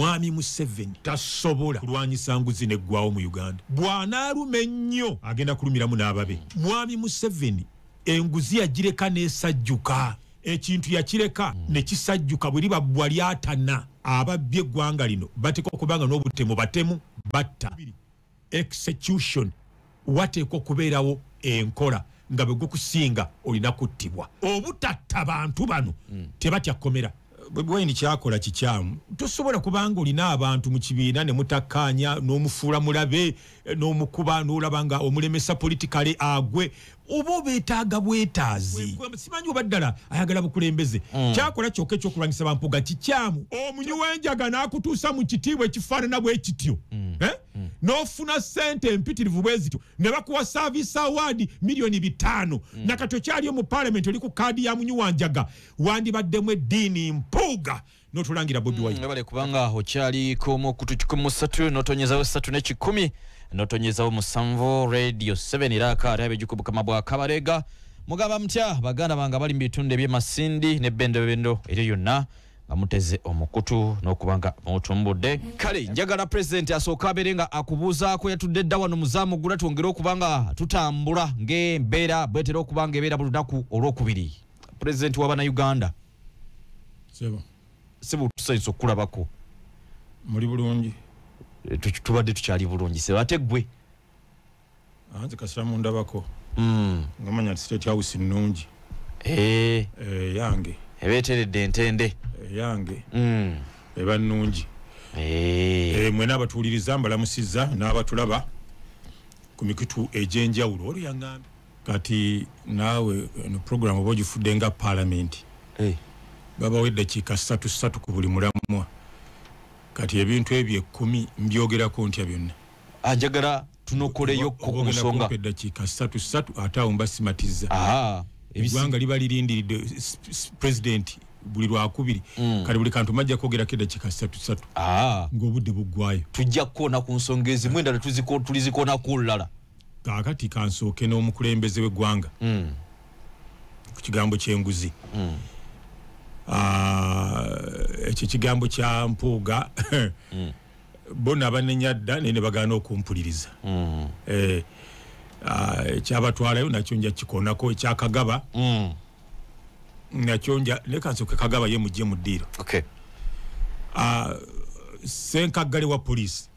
Mwami Museveni tasobola kulwanyisa nguzi n'eggwawo mu Uganda. Bw'anaaluma ennyo agenda kulumiramu n'ababe. Mwami Museveni enguzi yagireka n'esajjuka. Ekintu yakireka ne kisajjuka bwe liba bbwa lyatana. Ababbi eggwanga lino bateekwa okubanga n'obutemu batemu batta. Execution wateekwa okubeerawo enkola nga bwe gukusinga olina kuttibwa. Obutatta bantu bano tebatya kkomera. Bobi Wine kyakola kikyamu. Tosobola kubanga olina abantu mu kibiina ne mutakkaanya n'omufuula mulabe n'omukuba n'olaba nga omulemesa politikale agwe oba obeetaaga bwetaazi. Simanyi oba ddala ayagala bukulembeze. Kyakola kyokka ekyokulwanyisa bampuga kikyamu. Omunywi w'enjaga n'akutuusa mu kitiibwa ekifaanana bwe kityo. N'ofuna ssente empitirivu bwe zityo ne bakuwa service award 5 million. Nakati okyaliyo mu parliament oli ku kaadi ya munywi wa njaga wandibaddemu eddiini mpuuga n'otulangira Bobi Wine. Webale kubanga okyaliko mu kutu 103 n'otonyezawo 3 ne 1 n'otonyezawo 7 Radio 7 era akaali abejuko bukama bwa Kabarega. Mugamba mutya baganda bange abali mu bitundu eby'Emasindi ne Bendobendo eryo yonna nga muteze omukutu n'okuba nga mutumbudde. Kale njagala pulezidenti asooka abeere nga akubuuzaako yatudde dda wano muzaamugula twongere okuba nga tutambula ng'embeera bwetera okuba nga ebeera buli lunaku olwokubiri. Pulezidenti w'Abannayuganda. Sebo. Sebo, tusanyusa okukulabako. Muli bulungi? Tubadde tukyali bulungi sebo, ate ggwe? Anze kasita mundabako nga manya nti State House nnungi. Yange ebeeteredde entende. Yange eba nnungi. Mwena abatuwuliriza mbalamusizza n'abatulaba ku mikutu egy'enjawulo. Olwo yaŋŋambye kati naawe eno program oba ogifudde nga paalamenti. Babawo eddakiika ssatu ssatu ku buli mulamwa. Kati ebintu ebyo 10 mbyogerako ntya byonna? Njagala tunokoleyokko ku nsonga. Kumpa eddakiika ssatu ssatu ate awo mba simatizza. Eggwanga liba lirindiridde president buli lwakubiri. Kati buli kantu majja kwogerako eddakiika ssatu ssatu ng'obudde buggwayo. Tujja kukoona ku nsonga ezimu, endala tulizikoonako olulala. Kaakati kansooke n'omukulembeze w'eggwanga ku kigambo ky'enguzi. Ekyo kigambo kya Mpuuga bonna abanenya dda naye ne bagaana okumpuliriza. Ekyabatwalayo nakyo nja kikoonako, ekyakagaba nakyo nja naye kansooke Kagaba ye mujje mu ddiiro. Ssenkaggale wa poliisi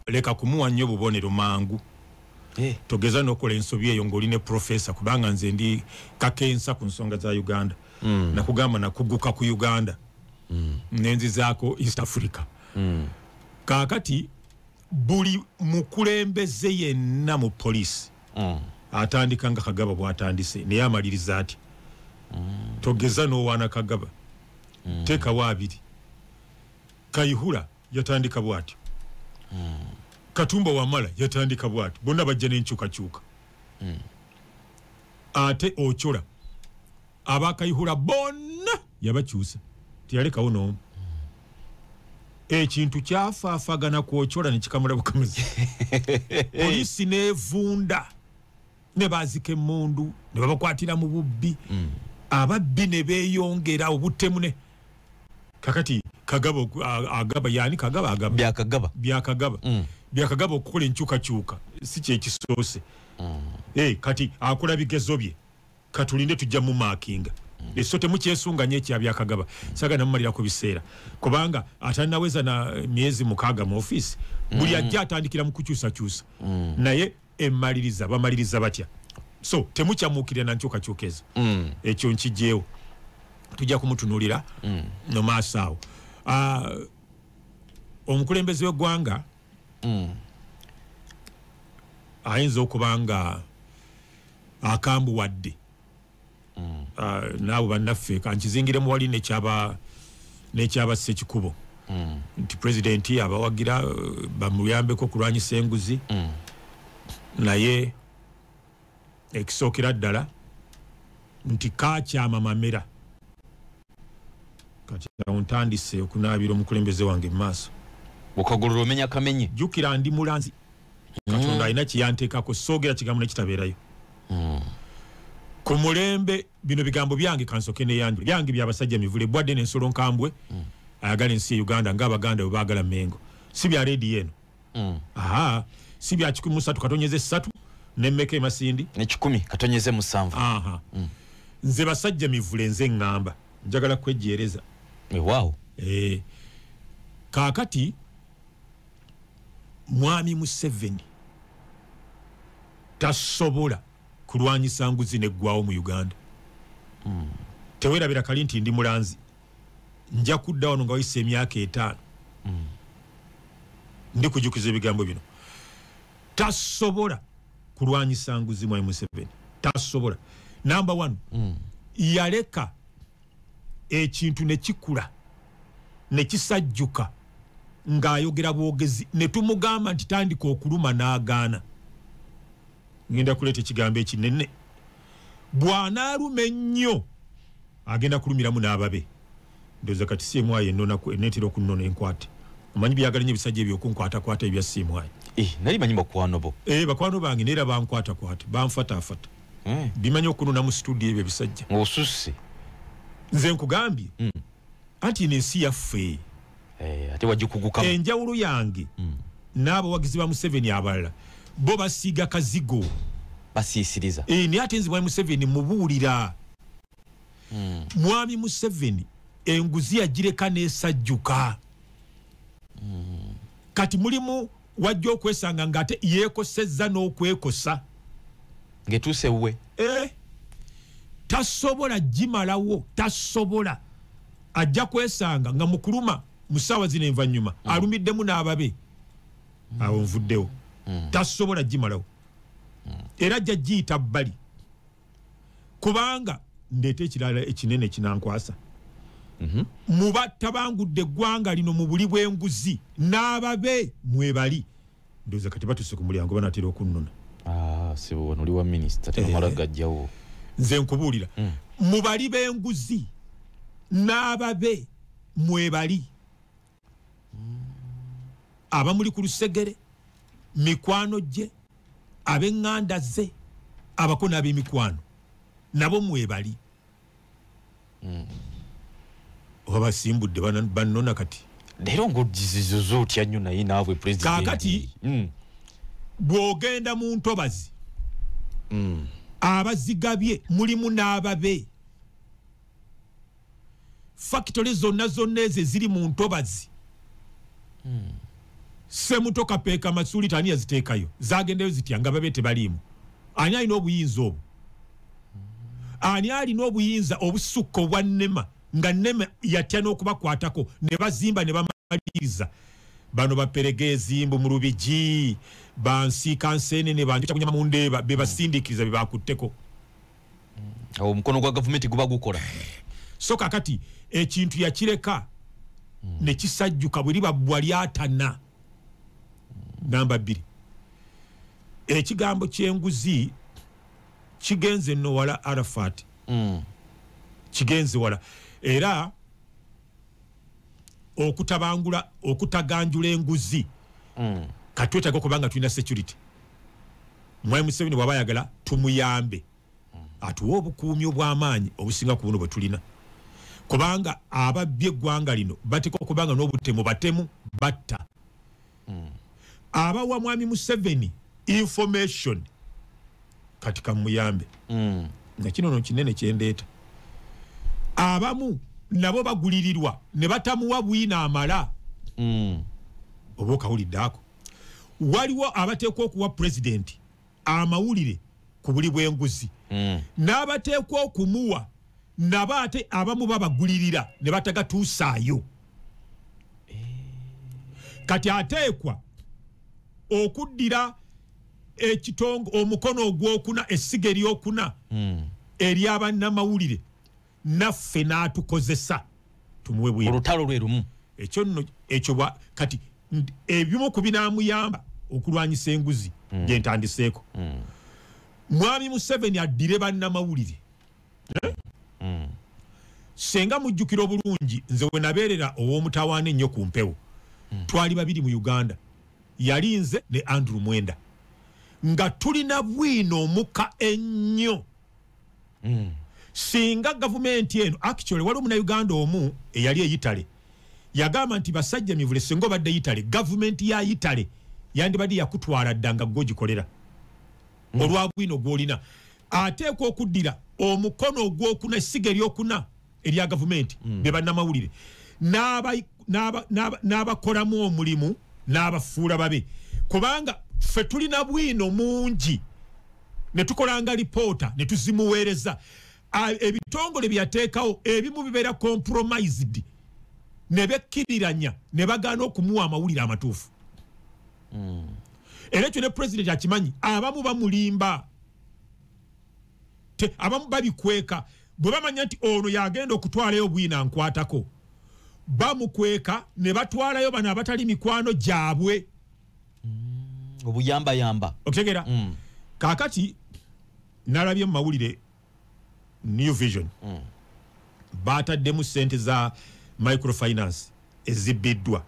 leka kumuwa nnyo bubonero mangu. Togeza n'okola ensobi eyo ng'oli ne profesa, kubanga nze ndi kakensa ku nsonga za Uganda. Nakugamba nakuguka ku Uganda nenzizaako East Africa. Kaakati buli mukulembeze yenna mu poliisi atandika nga Kagaba bw'atandise naye amaliriza ati. Togeza n'owaana Kagaba, teekawo 2. Kayihura yatandika bw'atyo, Katumba Wamala yatandika bw'atyo, bonna bajja n'enkyukakyuka. Ate Ochola abakayihura bonna yabakyusa, teyalekawo n'omu. Ekintu kyafaafagana ku Ochola ne kikamula bukamuzi. Poliisi n'evunda ne baazika emmundu ne babakwatira mu bubbi. Ababbi ne beeyongera obutemu ne kakati Kagaba agaba yani Kagaba agaba Byakagaba. Byakagaba. Byakagaba okukola enkyukakyuka si kyekisoose. Kati akola bigezo bye, katulinde tujja mu maakinga. So temukyesunga nnyo ekya Byakagaba, saagala namumalira ku biseera kubanga atannaweza na myezi 6 mu ofiisi. Buli ajja atandikira mu kukyusakyusa naye emmaliriza bamaliriza batya? So temukyamuukirira na nkyukakyuka ezo. Ekyo nkigyewo, tujja kumutunuulira no maaso awo. Omukulembeze w'eggwanga ayinza okuba nga akambuwadde. Naabo bannaffe kankizingiremu wali n'ekyaba Ssekikubo nti pulezidenti abawagira bamuyambeko okulwanyisa enguzi. Naye ekisookera ddala nti kakyama mamera. Kati awo ntandise okunaabira omukulembeze wange mu maaso. Bukagulula omenya kamenye. Jjukira ndi mulanzi. Katonda alina kyeyanteekako, soogera kigambo ne kitabeerayo. Ku mulembe bino bigambo byange kansooke neyanjule byange byabasajja mivule bwadde n'ensolo nkambwe. Ayagala ensi ya Uganda ng'Abaganda bwe baagala Mengo. Si bya rediyo eno. Aha, si bya 13.3 nemmeka emasindi ne 10.7. Aha. Nze basajja mivule nze ŋŋamba njagala kwejjeereza. Wow. Kaakati Mwami Museveni tasobola kulwanyisa nguzi neggwawo mu Uganda. Tewerabira kali nti ndi mulanzi, nja kudda wano nga wayise emyaka 5. Ndi kujukiza ebigambo bino. Tasobola kulwanyisa nguzi Mwami Museveni, tasobola. Number 1, yaleka ekintu ne kikula ne kisajjuka ng'ayogera bwogezi ne tumugamba nti tandika okuluma n'agaana. Ngenda kuleeta ekigambo ekinene. Bw'anaaluma ennyo agenda kulumiramu n'ababe. Ndowooza kati CMI ennona eneetera okunnona enkwate. Omanyi byagala nnyo ebisajja ebyokunkwatakwata ebya CMI. Nali manyi bakwano bo. Bakwano bange neera bankwatakwata, banfataafata. Bimanyi okunona mu studio ebyo ebisajja. Ng'osusse. Nze nkugambye. Anti eno ensi yaffe. Ate wagikugukamu. Enjawulo yange n'abawagizi ba Museveni abalala bo basiiga kazigo. Basiisiriza. Naye ate nze Mwami Museveni mubuulira. Mwami Museveni enguzi yagireka n'esajjuka. Kati mulimu wajja okwesanga ng'ate yeekosezza n'okwekosa. Ng'etuuse wuwe. Tasobola gimalawo, tasobola. Ajja kwesanga nga mukuluma mu ssaawa zino envannyuma alumiddemu n'ababe. Awo nvuddewo. Tasobola gimalawo. Era ajja giyita bbali. Kubanga ndeeta ekirala ekinene kinankwasa. Muba tabangudde eggwanga lino mu buli bw'enguzi n'ababe mwebali. Ndowooza kati batuuse ku mulyango banaatera okunnona. Sibo wano oli wa minisita tebamala gajjawo. Nze nkubuulira. Mu bali b'enguzi n'ababe mwebali. Abamuli ku lusegere, mikwano gye, ab'eŋŋanda ze, abako n'ab'emikwano nabo mwebali. Oba basimbudde bannona kati. Leero ng'ogizizoza otya nnyo naye naawe pulezidenti. Kaakati bw'ogenda mu ntobazi abazigabye mulimu n'ababe. Fakitole zonna zonna ezo eziri mu ntobazi. Semuto Kapeeka Masuuli ani yaziteekayo? Zagendeyo zitya nga babe tebaliimu? Ani alina obuyinza obwo? Ani alina obuyinza obusukka obwa NEMA nga NEMA yatya n'okubakwatako ne bazimba ne bamaliriza? Bano baperega ezimbu mu Lubigi, bansiika nseenene, banjokya kunyama mu Ndeeba, be basindiikiriza be bakutteko. Awo omukono gwa gavumenti guba gukola. So kakati ekintu yakireka ne kisajjuka bwe liba bbwa lyatana. Namba 2, ekigambo ky'enguzi kigenze nno wala Arafat. Kigenze wala. Era okutabangula okutaganjula enguzi katwetaaga okubanga tulina security. Mwami Museveni bw'aba ayagala tumuyambe atuwe obukuumi obw'amaanyi obusinga ku buno bwe tulina, kubanga ababbye eggwanga lino bateekwa okubanga n'obutemu batemu batta. Abawa Mwami Museveni information kati kamuyambe. Nga kino no kinene kyendeeta. Abamu nabo bagulirirwa ne batamuwa bwina amala. Oba okawulidde ako. Waliwo abateekwa okuwa pulezidenti amawulire ku buli bw'enguzi. N'abateekwa okumuwa nabo ate abamu babagulirira ne batagatuusaayo. Kati ateekwa okuddira ekitongo omukono ogwokuna essiga eryokuna eryabannamawulire naffe n'atukozesa tumuwe bwino. Olutalo lwe lumu. Ekyo nno ekyo kati ebimu ku binaamuyamba okulwanyisa enguzi gye ntandiseeko. Mwami Museveni addire bannamawulire. Senga mujjukira obulungi nze we nabeerera ow'omutawaana ennyo ku mpewo. Twali babiri mu Uganda. Yali nze ne Andrew Mwenda. Nga tulina bwino omuka ennyo. Singa gavumenti eno actually waliwo munnayuganda omu eyali eyitale Yagamba nti basajja mivule singa obadde Italy, gavumenti ya Italy yandibadde yakutwala dda nga gwogikolera olwa bwino gw'olina. Ateekwa okuddira omukono ogwokuna, essiga eryokuna erya gavumenti be bannamawulire, n'abakolamu omulimu n'abafuula babe, kubanga ffe tulina bwino mungi ne tukolanga lipoota ne tuzimuweereza. Ebitongole byateekawo ebimu bibeera compromised ne bekkiriranya ne bagaana okumuwa amawulire amatuufu. Era ekyo ne pulezidenti akimanyi, abamu bamulimba, abamu babikweka. Bwe bamanya nti ono yagenda okutwalayo bwino nkwatako, bamukweka ne batwalayo bano abatali mikwano gyabwe. Obuyambayamba. Okutegera? Kaakati nalabye mu mawulire New Vision bataddemu ssente za microfinance ezibbiddwa.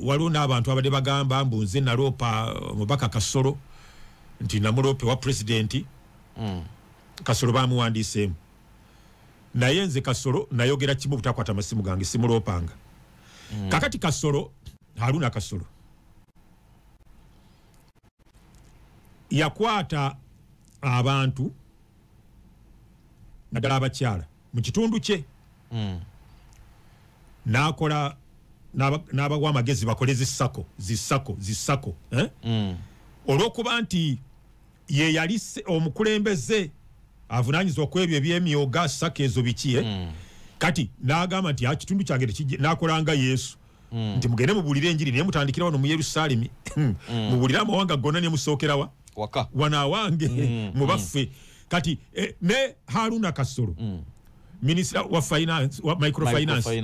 Waliwo n'abantu abadde bagamba mbu nze naloopa omubaka Kasolo, nti namuloope wa pulezidenti. Kasolo bamuwandiiseemu, naye nze Kasolo nayogera kimu butakwata masimu gange, simuloopanga. Kakati Kasolo, Haruna Kasolo yakwata abantu naddala abakyala mu kitundu kye, n'akola n'abawa amagezi bakole zisako zisako zisako, olw'okuba nti ye yali omukulembeze avunaanyizibwa ku ebyo ebyemyoga, sako ezo biki, Kati n'agamba nti kitundu kyange n'akolanga Yesu nti mugende mubuulire enjiri, naye mutandikira wano mu Yerusaalemi, mubuulire amawanga gonna ne musookerawa wano awange mubaffe. Kati ne Haruna Kasolo minisita wa finance, wa microfinance,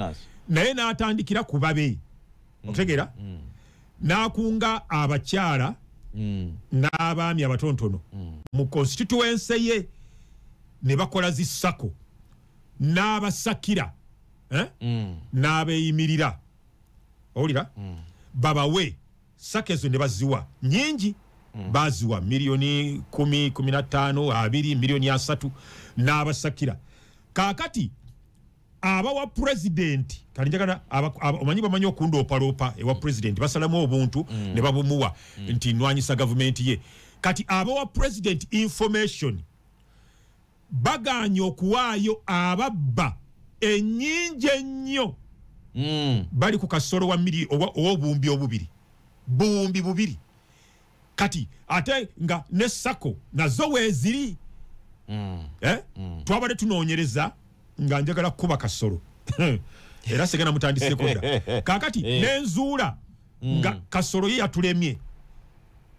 naye n'atandikira ku babe, okutegeera, n'akunga abakyala n'abaami abatonotono mu constituency ye ne bakola zisako n'abasakira, n'abeeyimirira, owulira, babawe sako ezo ne baziwa nyingi, baziwa milioni 10, 15, 20, milioni 30 n'abasakira. Kaakati abawa pulezidenti kali njagala omanyi bamanyi okundoopaloopa ewa pulezidenti, basalamu obuntu ne babumuwa nti nwanyisa gavumenti ye. Kati abawa pulezidenti information bagaanye okuwaayo ababba ennyingi ennyo. Bali ku Kasolo wa ow'obuwumbi obubiri, buwumbi bubiri. Kati ate nga ne sako nazo weeziri. Twabadde tunoonyereza nga njagala kukuba Kasolo era segenda mutandiseeko dda. Kaakati nenzuula nga Kasolo ye yatulemye.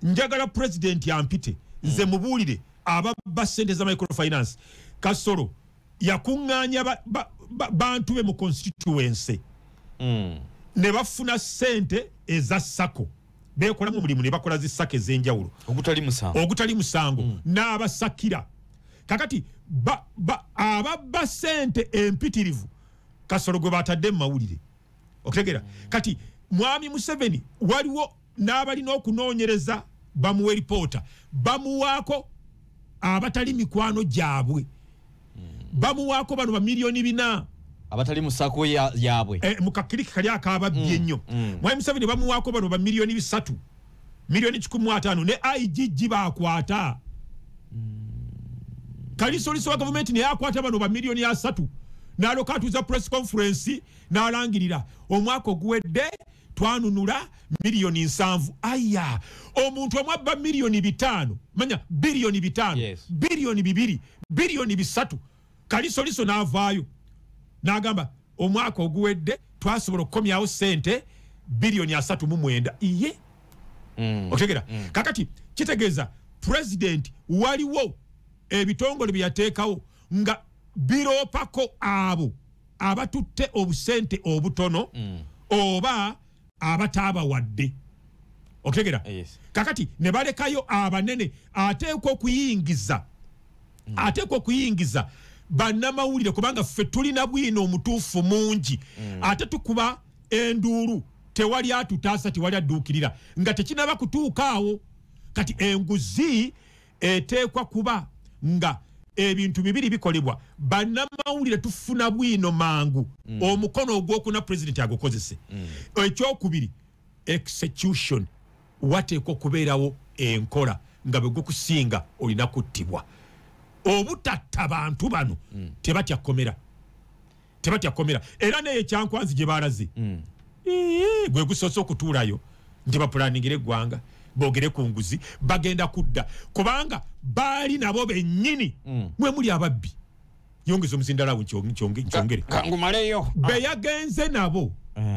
Njagala pulezidenti ampite nze mubuulire ababba ssente za microfinance. Kasolo yakuŋŋaanya bantu be mu constituency ne bafuna ssente eza sako, beekolamu omulimu ne bakola zisako ez'enjawulo ogutali musango, n'abasakira. Kakati ababba ssente empitirivu Kasolo gwe batadde mu mawulire, okutegeera. Kati mwami Museveni waliwo n'abalina okunoonyereza bamuwe ripoota, bamuwaako abatali mikwano gyabwe, bamuwaako bano ba milioni 4 abatali musako yaabwe, mu kakiriki kali akababbye ennyo. Mwami Museveni bamuwaako bano ba milioni 3, milioni 150 ne IGG bakwata. Kalisoliso wa gavumenti naye akwata bano ba milioni 3, n'alyoka atuuza press conference n'alangirira omwaka oguwedde twanunula milioni 7. Aya, omuntu omwabba milioni 5, manya bilioni 5, bilioni 2, bilioni 3. Kalisoliso n'avaayo n'agamba omwaka oguwedde twasobola okukomyawo ssente bilioni 39. Iye, okutegera. Kakati kitegeeza pulezidenti waliwo ebitongole bye yateekawo nga biroopako abo abatutte obusente obutono oba abataabawadde, okutegera. Kakati ne balekayo abanene. Ateekwa okuyingiza, ateekwa okuyingiza bannamawulire, kubanga ffe tulina bwino omutuufu mungi, ate tukuba enduulu tewali atutaasa, tewali adduukirira nga tekinaba kutuuka awo. Kati enguzi eteekwa kuba nga Ebintu bibiri bikolebwa, bannamawulire tufuna bwino mangu omukono ogwokuna president agukozese. Ekyokubiri, execution, wateekwa okubeerawo enkola nga bwe gukusinga olina kuttibwa. Obutatta bantu bano tebatya kkomera, tebatya kkomera. Era naye ekyankwanzi gye balaze, gwe gusoose okutuulayo nti bapulaningire eggwanga, boogere ku nguzi, bagenda kudda kubanga baali nabo bennyini mwe muli ababbi. Yongeza omuzindalawo nkyongere kangumaleyo be yagenze nabo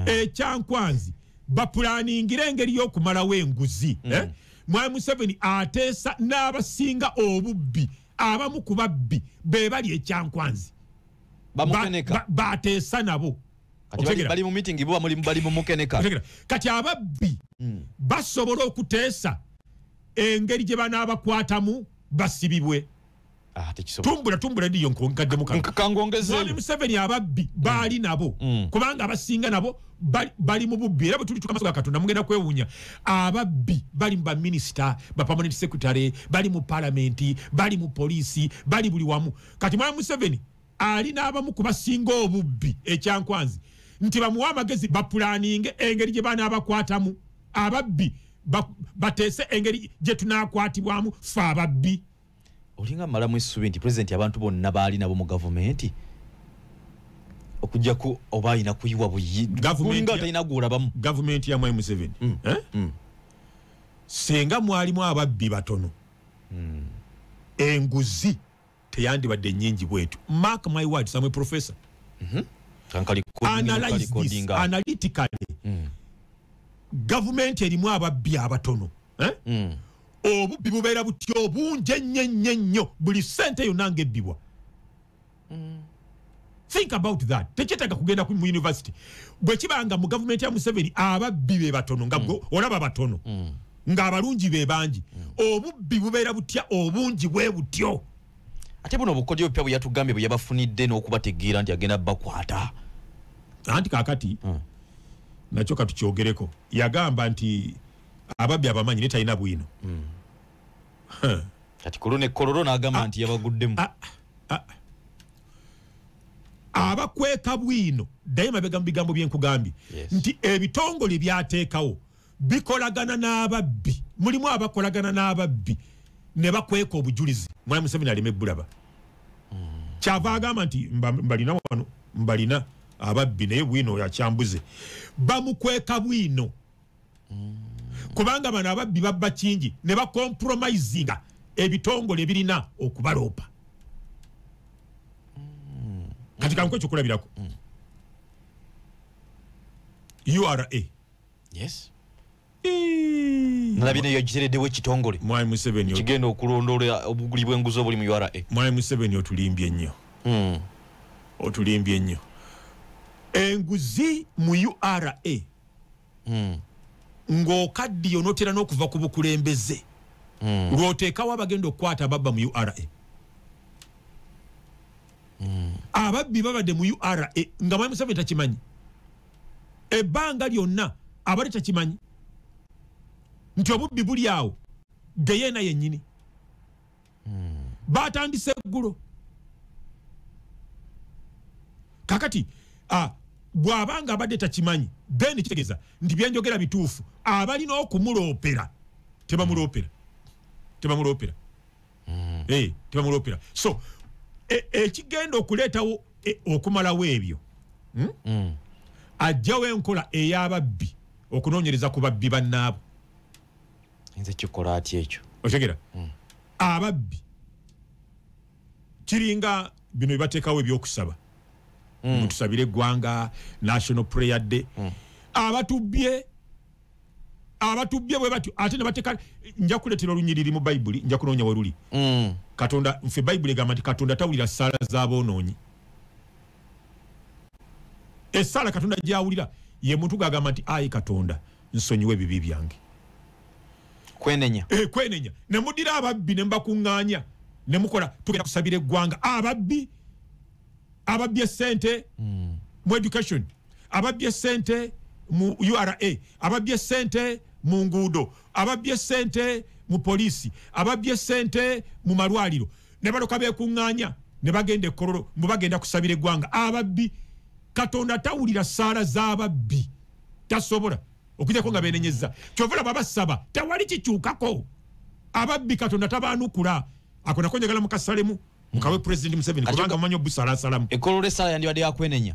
ekyankwanzi bapulaningire engeri y'okumalawo enguzi. Mwami Museveni ateesa n'abasinga obubbi, abamu ku babbi be bali ekyankwanzi bateesa nabo. Bali mu meeting bo bali mu mukeneka. Kati ababbi basobola okuteesa engeri gye banaabakwatamu basibibwe. Tumbula tumbula ndiyo nkongaddemu kangongeze. Museveni ababbi baali nabo kubanga abasinga nabo bali mu bubbi. Era bwe tulituuka maaso ga Katonda mugenda kwewuunya, ababbi bali mu baminisita, ba permanent secretary, bali mu palamenti, bali mu poliisi, bali buli wamu. Kati Mwami Museveni ali n'abamu ku basinga obubbi ekyankwanzi nti bamuwa amagezi bapulaninge engeri gye banaabakwatamu ababbi, bateese engeri gye tunaakwatibwamu ffe ababbi. Olinga malamu essuubi nti pulezidenti abantu bonna baali nabo mu gavumenti okuggyako oba alina kuyiwa buyi nga talina gw'olabamu. Gavumenti ya Mwami Museveni singa mwalimu ababbi batono enguzi teyandibadde nnyingi bwetyo. Mark my words, I'm a professor. Analyze this analytically. Gavumenti erimu ababbi abatono, obubbi bubeera butyo obungi ennyo ennyo ennyo, buli ssente yonna ng'ebbibwa. Think about that. Tekyetaaga kugenda mu university. Bwe kibanga mu gavumenti ya Museveni ababbi be batono, nga olaba batono, ng'abalungi be bangi, obubbi bubeera butya obungi bwe butyo. Ate buno obukodyo bupya bwe yatugambye bwe yabafunidde n'okubategeera nti agenda bakwata. Anti kaakati nakyo katukyogereko. Yagamba nti ababbi abamanyi ne talina bwino. Kati ku luno ekkololo n'agamba nti yabaguddemu. Abakweka bwino ddayo mabega mu bigambo bye nkugambye nti ebitongole byateekawo bikolagana n'ababbi, mulimu abakolagana n'ababbi ne bakweka obujulizi. Mwami Museveni aleme bulaba. Kyava agamba nti mbalina wano, mbalina ababbi naye bwino yakyambuze. Bamukweka bwino kubanga bano ababbi babba kingi ne bakompromisinga ebitongole birina okubaloopa. Kati kankuwe ekyokulabirako. URA. Yes. Nalabye nayo yagitereddewo ekitongole. Mwami Museveni kigenda okulondoola obuguli bw'enguzi obuli mu URA. Mwami Museveni otulimbye nnyo. Otulimbye nnyo. Enguzi mu URA ng'okaddiyo n'otera n'okuva ku bukulembeze lw'oteekawo abagenda okukwata ababba mu URA. Ababbi babadde mu URA nga Mwami Museveni takimanyi. Ebbanga lyonna abadde takimanyi nti obubbi buli awo geyeena yennyini. Batandise eggulo. Kakati bw'abanga abadde takimanyi, then kitegeeza nti byenjogera bituufu, abalina okumuloopera tebamuloopera, tebamuloopera, tebamuloopera. So ekigenda okuleetawo okumalawo ebyo, ajjawo enkola ey'ababbi okunoonyereza ku babbi bannaabo. Nze kikola atya ekyo? Otegera? Ababbi kiringa bino byebateekawo ebyokusaba, mutusabire eggwanga, National Prayer Day. Abatubbye bwe batyo ate ne bateeka. Nja kuleetera olunyiriri mu Bayibuli, nja kunoonya we luli. Katonda, nfe Bayibuli egamba nti Katonda tawulira ssaala z'aboonoonyi. Essaala Katonda gy'awulira ye muntu g'agamba nti ayi Katonda nsonyiwe ebibi byange. Kwenenya. Kwenenya. Ne muddira ababbi ne mubakuŋŋaanya ne mukola tugenda kusabira eggwanga. Ababbi ababbye ssente mu education, ababbye ssente mu URA, ababbye ssente mu nguudo, ababbye ssente mu poliisi, ababbye ssente mu malwaliro. Ne baloka beekuŋŋaanya ne bagenda e Kololo mbu bagenda kusabira eggwanga. Ababbi, Katonda tawulira ssaala z'ababbi, tasobola okujjako nga beenenyezza. Kyova olaba basaba tewali kikyukako. Ababbi Katonda tabaanukula. Ako nako njagala mukasalemu mukawe President Museveni, kubanga mumanyi obusalasalamu. E Kololo essaala yandibadde yakwenenya,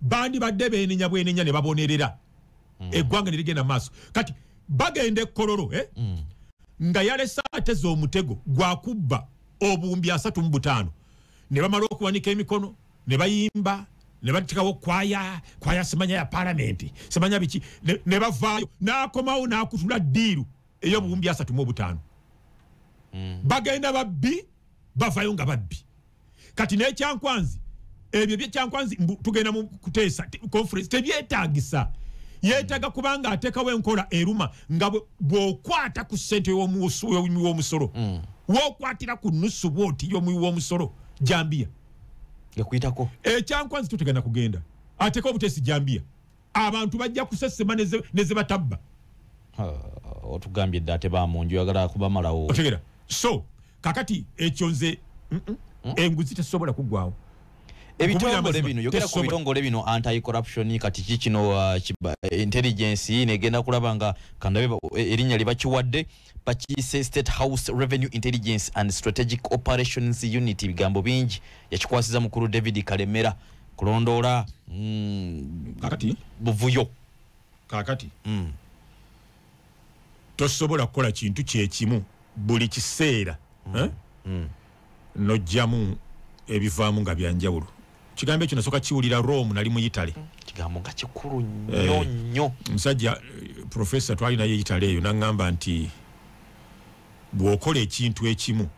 bandibadde beenenya bwenenya ne babonerera eggwanga ne ligenda maaso. Kati bagenda e Kololo nga yalese ateze omutego gwakubba obuwumbi 35, ne bamala okuwanika emikono ne bayimba ne batikawo kwaya kwaya simanya ya palamenti simanya biki, ne bavaayo n'akomawo n'akutula ddiiru ey'obuwumbi 35. Bagenda babbi, bavayo nga babbi. Kati n'ekyankwanzi, ebyo byekyankwanzi tugenda mu kuteesa conference tebyetaagisa. Yeetaaga kubanga ateekawo enkola eruma nga bw'okwata ku ssente y'omuwi w'omusolo, w'okwatira ku nusu bw'oti y'omuwi w'omusolo jambiya ekuyitako. Ekyankwanzi tutegenda kugenda ateeka obuteesi jambiya, abantu bajja kusesema ne ze batabba. Otugambye dda ate bamunju oyagala kubamalawo. Otegera. So kakati ekyo nze enguzi tesobola kuggwawo. Ebitongole bino, yogera ku bitongole bino anti corruption, kati kikino intelligence negenda kulaba nga kandabe erinnya libakiwadde bakiyise State House Revenue Intelligence and Strategic Operations Unit. Bigambo bingi yakikwasiza mukulu David Kalemera kulondoola kakati buvuyo. Kakati tosobola kukola kintu kyekimu buli kiseera nojjamu ebivaamu nga byanjawulo. Kigambo ekyo nasooka kiwulira Rome, nali mu Italy. Kigambo nga kikulu nnyo nnyo. Omusajja professor twali naye Italy eyo n'aŋŋamba nti bw'okola ekintu ekimu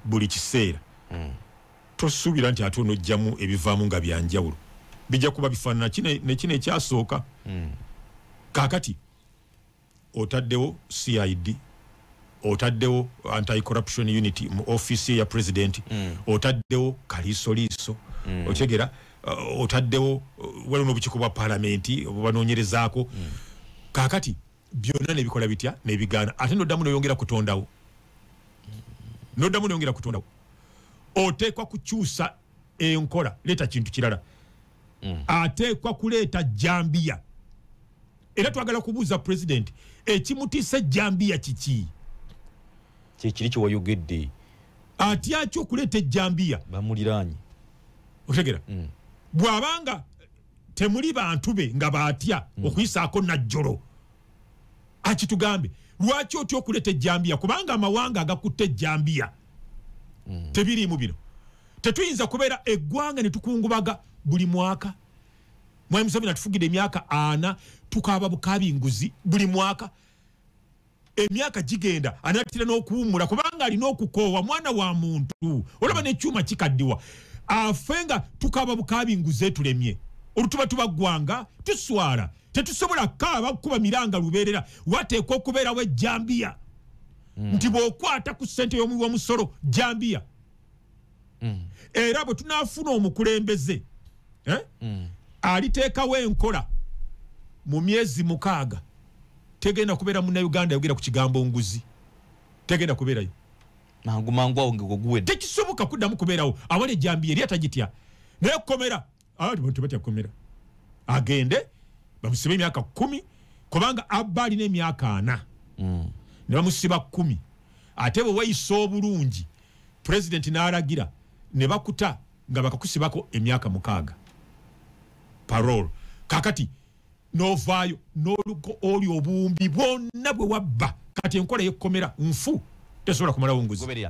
buli kiseera tosuubira nti ate onojjamu ebivaamu nga byanjawulo, bijja kuba bifaanana ne kino ekyasooka. Kaakati otaddewo CID, otaddewo anti-corruption unit mu office ya president, otaddewo kaliisoliiso, okyegera, otaddewo waliwo n'obukiiko bwa palamenti obubanoonyerezaako. Kaakati byonna nebikola bitya nebigaana, ate noddamu noyongera kutondawo, noddamu noyongera kutondawo. Oteekwa kukyusa enkola, leeta kintu kirala. Ateekwa kuleeta jambiya. Era twagala kubuuza president ekimutiisa jambiya kiki? Kyekiri kiwayogedde. Atya ki okuleeta ejjambiya? Bamuliraanye. Otegera? Bw'abanga temuli bantu be nga baatya okuyisaako najjolo, akitugambe lwaki otya okuleeta ejjambiya? Kubanga amawanga agakutte ejjambiya tebiriimu bino. Tetuyinza kubeera eggwanga ne tukungubaga buli mwaka. Mwami Museveni atufugidde emyaka 40 tukaaba bukaabi nguzi buli mwaka. Emyaka gigenda anaatira n'okuwummula kubanga alina okukoowa, mwana wa muntu. Olaba n'ekyuma kikaddiwa, afe nga tukaaba bukaabi nguzi etulemye. Olutuba tuba ggwanga tuswala, tetusobola kaaba kuba miranga lubeerera. Wateekwa okubeerawo ejjambiya nti bw'okwata ku ssente y'omuwi w'omusolo jambiya. Era bwe tunaafuna omukulembeze aliteekawo enkola mu myezi 6, tegenda kubeera munnayuganda yogera ku kigambo nguzi, tegenda kubeerayo mangu mangu awo ng'oguwedde. Tekisoboka kuddamu kubeerawo. Awali ejjambiya eri atagitya naye kukomera, abantu batya kukomera, agende bamusibe emyaka 10, kubanga abba alina emyaka 40 ne bamusiba 10. Ate bwe weeyisa obulungi pulezidenti n'alagira ne bakuta nga bakakusibako emyaka 6 parole. Kakati novaayo n'oluko oli obuwumbi bwonna bwe wabba. Kati enkola y'ekkomera nfu, tesobola kumalawo nguzi.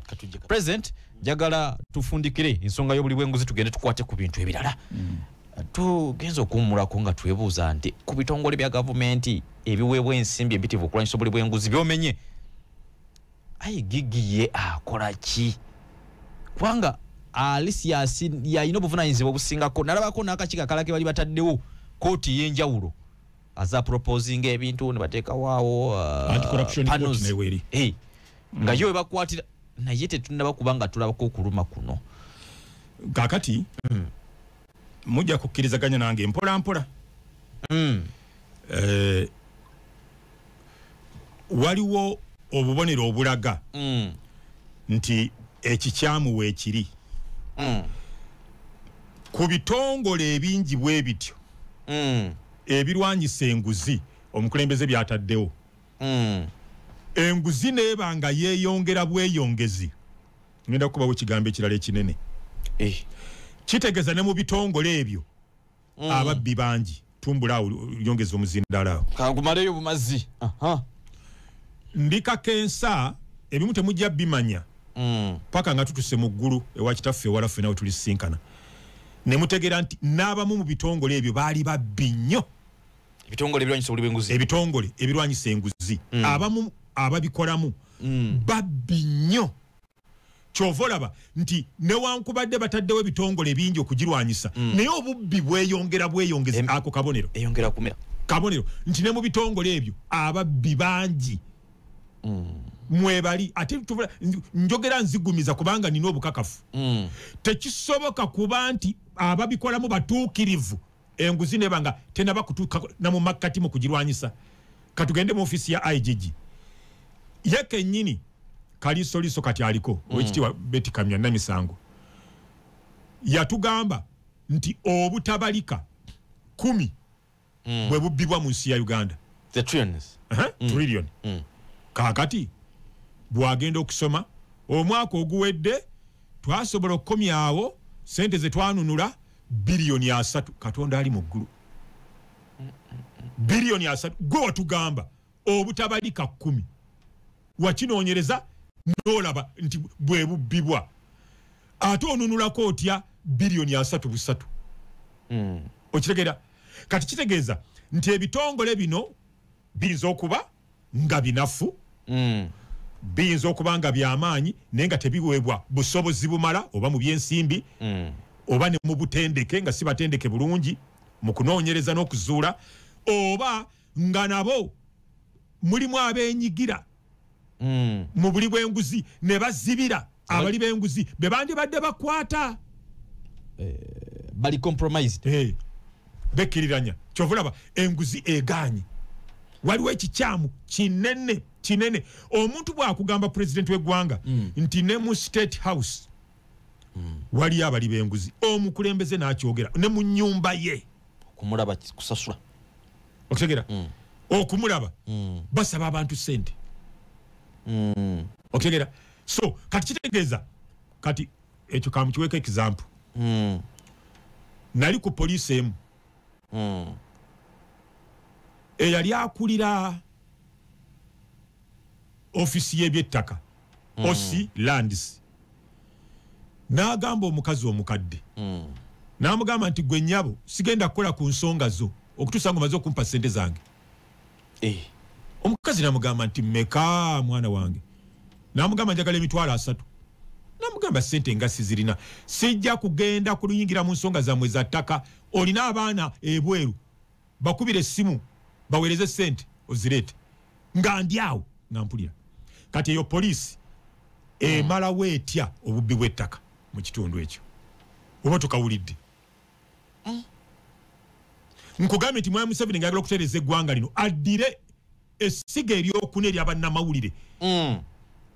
President, njagala tufundikire ensonga y'obuli bw'enguzi tugende tukwate ku bintu ebirala. Tugenza okuwummulako nga twebuuza nti ku bitongole bya gavumenti ebiweebwa ensimbi empitirivu okulwanyisa obuli bw'enguzi byomenye, ayi Gigi ye akola ki? Kubanga Alisi yalina obuvunaanyizibwa obusingako. Nalabako n'akakiiko akalala ke bali bataddewo kooti ey'enjawulo aza proposinga ebintu ne bateekawo awo anti-corruption court nayo eri nga yo webakwatira, naye tetunnaba kubanga tulabako okuluma kuno. Kaakati mujja kukkirizaganya nange mpola mpola. Waliwo obubonero obulaga nti Ekikyamu weekiri. Ku bitongole ebingi bwe bityo ebirwanyisa enguzi omukulembeze byataddewo, enguzi neeba nga yeeyongera bweyongezi. Ngenda kukubawo ekigambo ekirala ekinene. Kitegeeza ne mu bitongole ebyo ababbi bangi. Tumbula awo, yongeza omuzindaalo awo. Kangumaleyo bumazi. Ndikakensa ebimu temujja bimanya paka nga tutuse mu ggulu ewa kitaffe ewala ffenna we tulisinkana, ne mutegeera nti n'abamu mu bitongole ebyo baali babbi nnyo. Ebitongole ebirwanyisa obuli bw'enguzi. Ebitongole ebirwanyisa enguzi, abamu ababikolamu babbi nnyo. Kyova olaba nti newankubadde bataddewo ebitongole bingi okugirwanyisa, naye obubbi bweyongera bweyongezi. Ako kabonero. Eyongera kumera. Kabonero nti ne mu bitongole ebyo ababbi bangi mwebali. Ate njogera nzigumiza kubanga nina obukakafu. Tekisoboka kuba nti ababikolamu batuukirivu enguzi neba nga tenaba kutuuka na mu makkati mu kugirwanyisa. Katugende mu ofiisi ya IGG ye kennyini, Kalisoliso kati aliko, owekitiibwa Betty Kamya Namisango yatugamba nti obutabalika 10 bwe bubbibwa mu nsi ya Uganda. The trillions. Trillion. Kaakati bw'agenda okusoma omwaka oguwedde twasobola okukomyawo sente ze twanunula biliyoni 3. Katonda ali mu ggulu. Biliyoni 3 gwe watugamba obutabalika 10, wakinoonyereza n'olaba nti bwe bubbibwa, ate onunulako otya biliyoni 3 busatu? Okitegeera? Kati kitegeeza nti ebitongole bino biyinza okuba nga binafu, biyinza okuba nga byamaanyi, naye nga tebiweebwa busobozi bumala, oba mu byensimbi, oba ne mu butendeke nga si batendeke bulungi mu kunoonyereza n'okuzuula, oba nga nabo mulimu abeenyigira mu buli bw'enguzi ne bazibira abali b'enguzi be bandibadde bakwata. Bali compromised. Bekkiriranya. Kyova olaba enguzi egaanye. Waliwo ekikyamu kinene kinene. Omuntu bw'akugamba pulezidenti w'eggwanga nti ne mu State House waliyo abali b'enguzi, omukulembeze n'akyogera ne mu nnyumba ye. Okumulaba kusasula. Okitegeera? Okumulaba basaba abantu ssente. Okitegeera? So kati kitegeeza, kati ekyo kamukiweeko example. Nali ku poliisi emu eyali akulira ofiisi y'ebyettaka, OC Lands, n'agamba omukazi omukadde, n'amugamba nti gwe nnyabo sigenda kukola ku nsonga zo okutuusa ng'omaze okumpa ssente zange. Omukazi n'amugamba nti mmeka mwana wange? N'amugamba njagala emitwalo 3. N'amugamba ssente nga sizirina, sijja kugenda kuluyingira mu nsonga zammwe za ttaka, olina abaana ebweru bakubire essimu baweereze ssente ozireete. Nga ndi awo nga mpulira. Kati eyo poliisi emalawo etya obubbi bw'ettaka mu kitundu ekyo? Oba tukawulidde? Nkugambye nti Mwami Museveni ng'ayagala okutereeza eggwanga lino addire essiga eryokuna eryabannamawulire,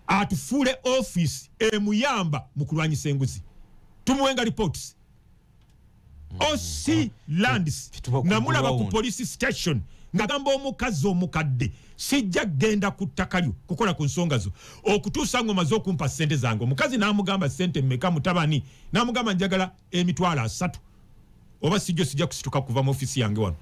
atufuule ofiisi emuyamba mu kulwanyisa enguzi, tumuwenga reports. OC Lands namulaba ku police station ng'agamba omukazi omukadde sijja kugenda ku ttaka lyo kukola ku nsonga zo okutuusa ng'omaze okumpa ssente zange. Omukazi n'amugamba ssente mmeka mutabani? N'amugamba njagala emitwalo 3 oba sijjo sijja kusituka kuva mu ofiisi yange wano.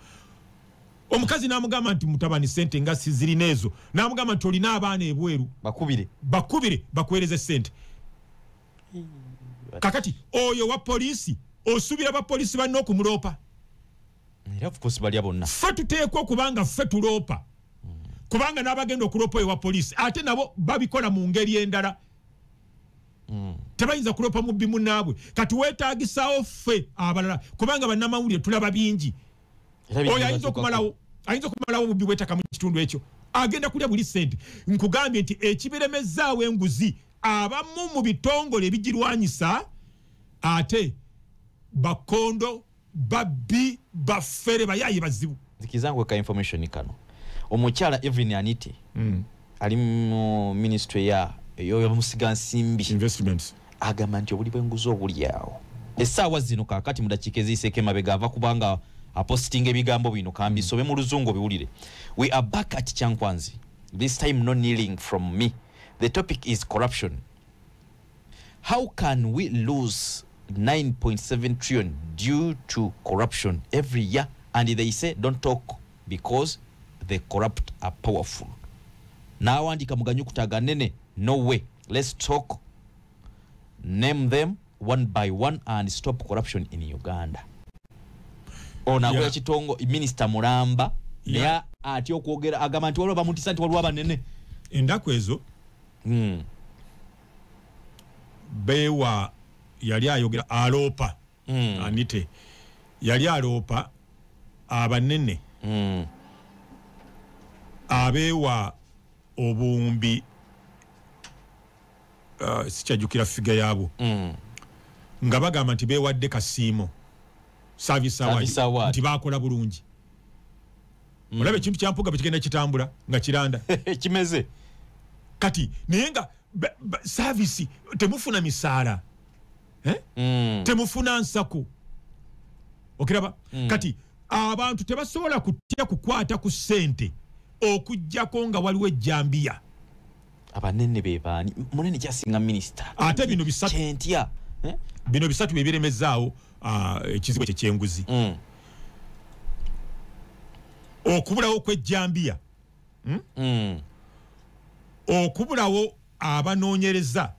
Omukazi n'amugamba nti mutabani ssente nga sizirina ezo. N'amugamba nti olina abaana ebweru, bakubire bakuweereze ssente. Kakati oyo wa poliisi osuubira bapoliisi banne okumuloopa? Era of course balya bonna. Ffe tuteekwa okubanga ffe tuloopa, kubanga n'abagenda okuloopa oyo wa poliisi ate nabo babikola mu ngeri endala. Tebayinza kuloopa mubbi munnaabwe. Kati weetaagisaawo ffe abalala, kubanga bannamawulire tulaba bingi. Oyo ayinza okumalawo obubbi bw'ettaka mu kitundu ekyo, agenda kulya buli ssente. Nkugambye nti ekibiremezaawo enguzi, abamu mu bitongole ebigirwanyisa ate bakondo, babbi, bafere, bayaye bazibu. Nzikizangwe ka information kano. Omukyala Evelyn Anite ali mu ministry ya eyo musiga nsimbi investments agamba nti obuli bw'enguzi obuli awo essaawa zino kaakati mu dakiika eziyiseeko emabega ava kubanga apostinga ebigambo bino kambisobe mu luzungu biwulire. We are back at Kyankwanzi, this time no kneeling from me. The topic is corruption. How can we lose 9.7 trillion due to corruption every year? And they say don't talk because the corrupt are powerful. N'awandika mu ganyukuta ganene, no way, let's talk, name them one by one and stop corruption in Uganda. Ono akola kitongo minisita mulamba naye atya okwogera agamba nti waliwo bamutisa nti waliwo abanene endaku ezo. Bewa yali ayogera aloopa anite yali aloopa abanene abeewa obuwumbi sikyajjukira figa yaabwo nga bagamba nti beewadde kasiimo service award nti bakola bulungi. Olaba ekintu kya Mpuuga bwe kigenda kitambula nga kiranda kimeze kati naye nga service temufuna misaala temufuna nsako okiraba. Kati abantu tebasobola kutya kukwata ku ssente okuggyako nga waliwo ejjambiya. Abanene be baani munene kyasinga minisita ate bino bisatu kyentya bino bisatu bye biremezaawo ekizibu ekyo ky'enguzi. Okubulawo kw'ejjambiya, okubulawo abanoonyereza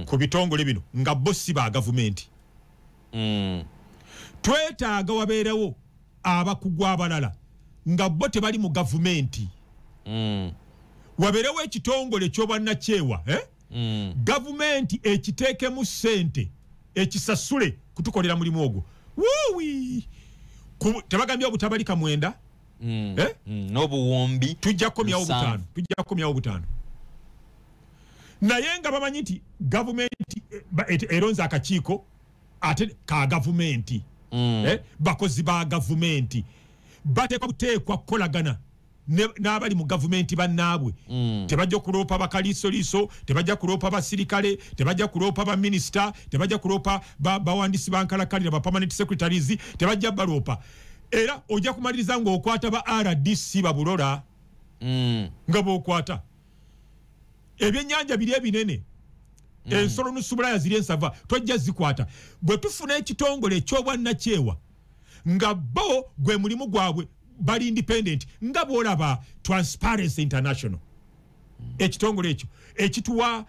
ku bitongole bino nga bo si ba gavumenti. Twetaaga wabeerewo abakugu abalala nga bo tebali mu gavumenti. Wabeerewo ekitongole eky'obwannakyewa gavumenti ekiteekemu ssente ekisasule kutukolera mulimu ogwo. Wuuwi tebagambye obutabalika 9 n'obuwumbi tujja kukomyawo 5, tujja kukomyawo 5. Naye nga bamanyi nti gavumenti eronze akakiiko ate ka gavumenti bakozi ba gavumenti bateekwa buteekwa kukolagana n'abali mu gavumenti bannaabwe. Tebajja kuloopa bakaliisoliiso, tebajja kuloopa basirikale, tebajja kuloopa baminisita, tebajja kuloopa bawandiisi ba nkalakalira ba permanent secretaries, tebajja baloopa. Era ojja kumaliriza ng'okwata ba RDC babulola nga bw'okwata ebyennyanja biri ebinene ensolo nusubulaya ziri ensava tojja zikwata. Bwe tufuna ekitongole eky'obwannakyewa nga bo gwe mulimu gwabwe bali independent nga bw'olaba Transparency International ekitongole ekyo ekituwa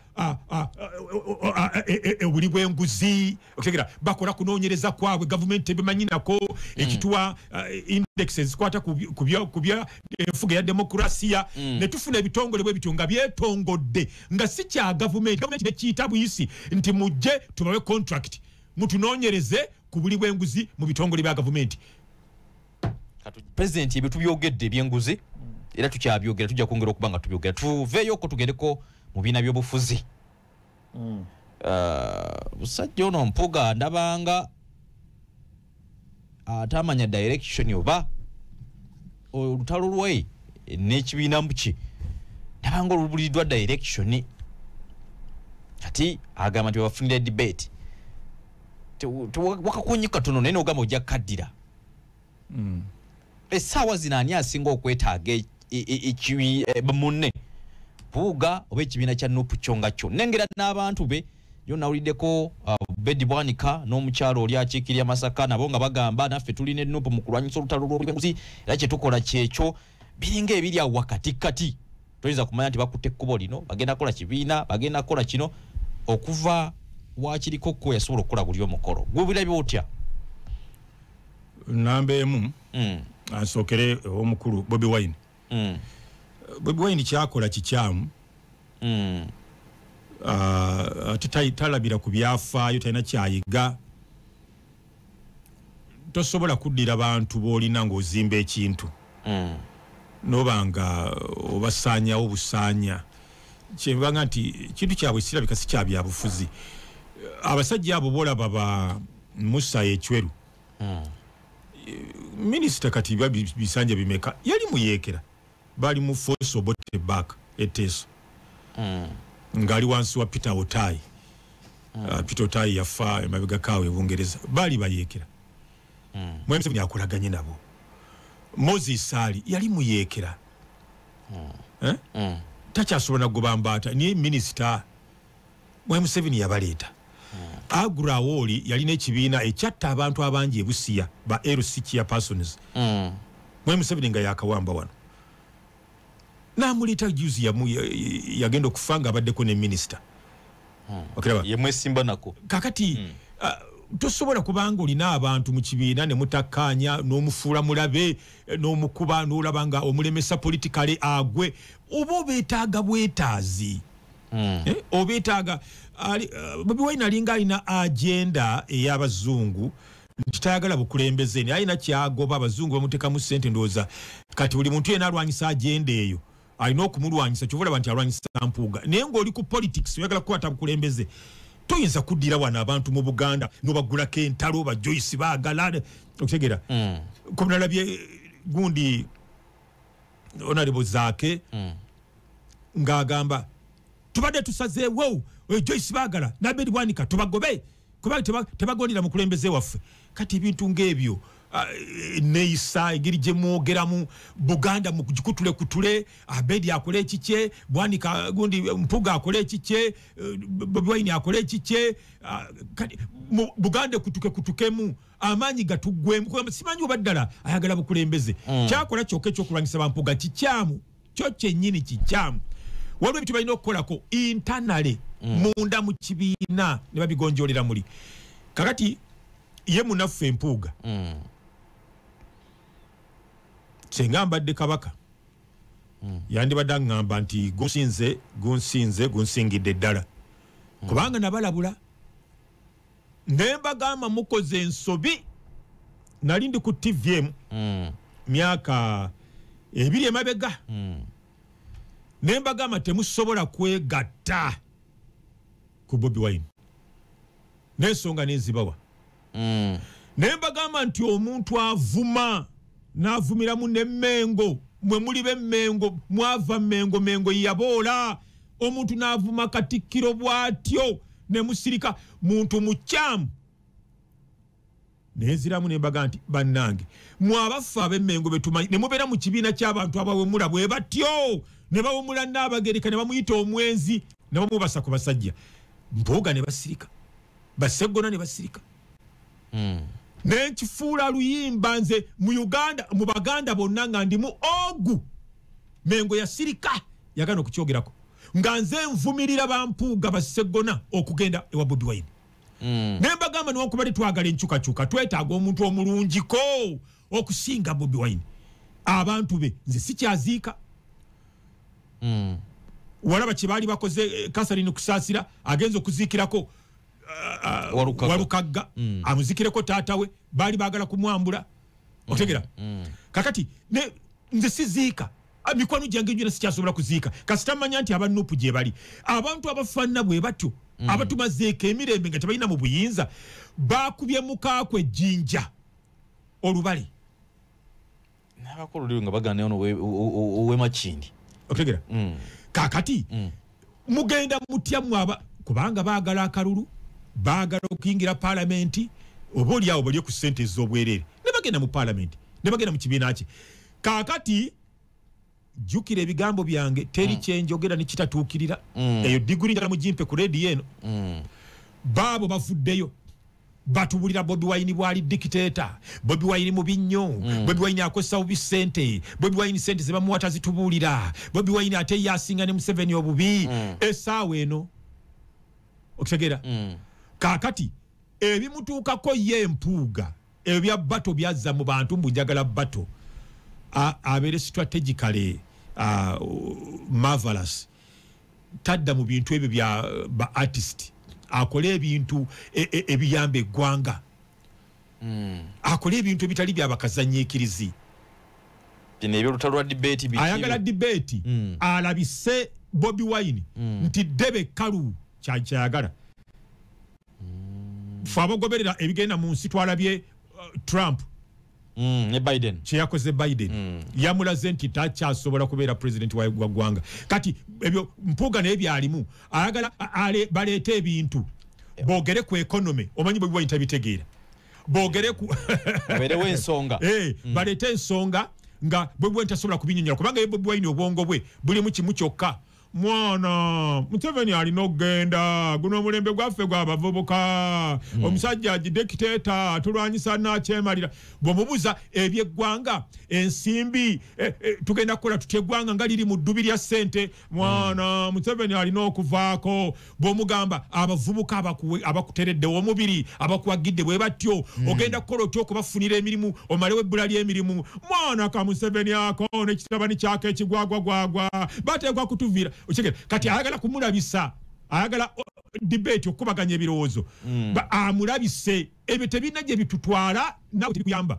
obuli bw'enguzi okutegera bakola kunoonyereza kwabwe gavumenti tebimanyi nako ekituwa indexes zikwata ku bya enfuga ya demokrasiya. Ne tufuna ebitongole bwe bityo nga byetongodde nga si kya gavumenti, gavumenti nekiyita buyisi nti mujje tubawe contract mutunoonyereze ku buli bw'enguzi mu bitongole bya gavumenti. President ebyo tubyogedde ebyenguzi era tukyabyogera tujja kwongera okuba nga tubyogera. Tuveeyo ko tugendeko mu biina by'obufuzi. Musajja ono Mpuuga ndabanga atamanya direction oba olutalo lwe n'ekibiina mbuki ndabanga olubuliddwa direction. Kati agamba nti bafunire debate wakakunyi katono naye n'ogamba ojja kukaddira. Essaawa zino ani asinga okwetaaga munne Mpuuga oba ekibiina kya NUP kyo nga kyo? Nnengera n'abantu be yo nawuliddeko Bedi Bwanika n'omukyalo oli akiikirira Masaka nabo nga bagamba naffe tulina NUP mu kulwanyisa olutalo lw'obwenguzi era kye tukola kyekyo. Biringa ebiri awo wakatikati toyinza kumanya nti bakutte ekkubo lino bagenda kukola kibiina bagenda kukola kino okuva wakiriko ko yasobola okukola buli omukolo gwe birabye otya? Namba emu asookere omukulu Bobi Wine. Bobi Wine kyakola kikyamu. Ate talabira ku byafaayo, talina kyayiga. Tosobola kuddira bantu b'olina ng'ozimba ekintu noba nga obasaanyawo busaanya. Kyembanga nti kintu kyabwe kirabika si kya byabufuzi. Abasajja abo b'olaba ba Musa Ecweru minisita kati bisanja bimeka yali muyeekera bali mu force Obote back eteso. Ngali wansi wa Peter Otai. Peter Otai yafa emabega kawe Bungereza. Bali bayekera. Mwami Museveni akolaganye nabo. Moses Ali yali muyekera. Takyasobola kugobambaata ni minister. Mwami Museveni yabaleeta. Agura Awoli yalina ekibiina ekyatta abantu abangi e Busia ba LC chairpersons. Mwami Museveni nga yakawamba wano. N'amuleeta juzi yagenda okufa nga abaddeko ne minister. Okiraba? Ye mwesimba nako. Kakati tosobola kubanga olina abantu mu kibiina ne mutakkaanya n'omufuula mulabe n'omukuba n'olaba nga omulemesa politically agwe, oba obeetaaga bwetaazi. Obeetaaga Bobi Wine alinga alina agenda ey'abazungu nti tayagala bukulembeze, naye alina kyagoba, abazungu bamuteekamu ssente. Ndowooza kati buli muntu yenna alwanyisa agenda eyo alina okumulwanyisa. Kyova olaba nti alwanyisa Mpuuga, naye ng'oli ku politics oyagala kukwata bukulembeze, toyinza kuddira wano abantu mu Buganda n'obagulako entalo ba Joyce baagala okutegeera. Nalabye gundi Honorable Zaake ng'agamba tubadde tusazeewo Joyce baagala n'Abedi Bwanika tubagobe kuba tebagondera mukulembeze waffe. Kati ebintu ng'ebyo neeyisa engeri gye mwogeramu Buganda mugikutule kutule, Abedi akole ekikye, Bwanika gundi Mpuuga akole ekikye, Bobi Wine akole ekikye, kati Buganda kutuke kutukemu amaanyi gatuggwemu. Simanyi oba ddala ayagala bukulembeze. Kyakola kyokka ekyokulwanyisa Bampuuga kikyamu, kyo kyennyini kikyamu. Waliwo ebintu balina okukolako internally munda mu kibiina ne babigonjolera muli. Kakati ye munaffe Mpuuga senga mbadde kabaka yandibadde aŋŋamba nti gunsinze gunsinze gunsingidde ddala, kubanga nabalabula ne mbagamba mukoze ensobi. Nali ndi ku TV myaka 2 emabega, ne mbagamba temusobola kwegatta ku Bobi Wine n'ensonga n'enzibawa. Ne mbagamba nti omuntu avuma n'avumiramu n'emmengo, mwe muli b'emmengo, mwava mmengo, mengo yaboola. Omuntu n'avuma Katikkiro bw'atyo ne musirika, muntu mukyamu. Nenziramu ne mbaga nti bannange mwe abaffe ab'emmengo betumanyi ne mubeera mu kibiina ky'abantu abawemula bwe batyo, ne bawemula n'Abagereka ne bamuyita omwenzi ne bamubasa ku basajja. Mpuuga ne basirika, Bassegona ne basirika. Nenkifuula luyimba nze mu Uganda, mu Baganda bonna nga ndimu ogu. Mengo yasirika yagaana okukyogerako, nga nze nvumirira Bampuuga Bassegona okugenda ewa Bobi Wine. Ne mbagamba newankubadde twagala enkyukakyuka, twetaaga omuntu omulungiko okusinga Bobi Wine. Abantu be nze sikyaziika. Walaba kye baali bakoze Catherine Kusaasira agenza okuziikirako Walukagga, amuzikireko taata we, baali baagala kumwambula. Otegera? Kakati nze siziika, mikwano gyange gyonna sikyasobola kuziika kasita mmanya nti aba NUP gye bali. Abantu abafaanana bwe batyo abatumazeeko emirembe nga tebalina mu buyinza bakubye mukaakwe ejjinja olubale n'abakulu luli nga baganda ono ow'emakindi. Otegera? Kakati mugenda mutya mwaba, kubanga baagala akalulu, baagala okuyingira paalamenti, oba oli awo balye ku ssente ez'obwereere ne bagenda mu paalamenti ne bagenda mu kibiina kye. Kakati jjukira ebigambo byange, teri kyenjogera ne kitatuukirira. Eyo diguri njagala mugimpe ku rediyo eno. Baabo bavuddeyo batubulira Bobi Wine bwali dictator, Bobi Wine mubi nnyo, Bobi Wine akozesa bubi ssente, Bobi Wine ssente ze bamuwa tazitubuulira, Bobi Wine ate ye asinga ne Museveni obubi. Essaawa eno okitegeera? Kaakati ebimutuukako ye Mpuuga ebya bato byazza mu bantu mbu njagala bato abeere strategically marvelous, tadda mu bintu ebyo bya ba artist, akole ebintu ebiyamba eggwanga, akole ebintu ebitali byabakazanyiikirizi. Bino ebyolutalo lwa debate biki? Ayagala debate, alabise Bobi Wine nti ddebe kkalu kyayagala. Ffe abagoberera ebigenda mu nsi twalabye Trump Ne Biden kyeyakoze Biden yamulaze nti takyasobola kubeera president wa ggwanga. Kati ebyo Mpuuga naye byalimu, ayagala baleete ebintu boogere ku economy. Omanyi Bobi Wine tabitegeera, boogere ku babeerewo ensonga, baleete ensonga nga Bobi Wine tasobola kubinyonyola, kubanga ye Bobi Wine obwongo bwe bulimu kimu kyokka. Mwana Museveni alina okugenda, guno omulembe gwaffe gw'abavubuka, omusajja dictator tulwanyisa nakyemalira. Bw'omubuuza ebyeggwanga, ensimbi, tugenda kukola tutya eggwanga nga liri mu ddubi lya ssente, mwana Museveni alina okuvaako. Bw'omugamba abavubuka abakutereddewo omubiri, abakuwagidde bwe batyo, ogenda kukola otya okubafunira emirimu, omalewo ebbula ly'emirimu, mwana ka Museveni ako n'ekitabani kyako ekigwagwagwagwa bateekwa kutuviira. Kati ayagala kumulabisa, ayagala debate, okukubaganya ebirowoozo, amulabise ebyo tebirina gye bitutwala nawe tebikuyamba.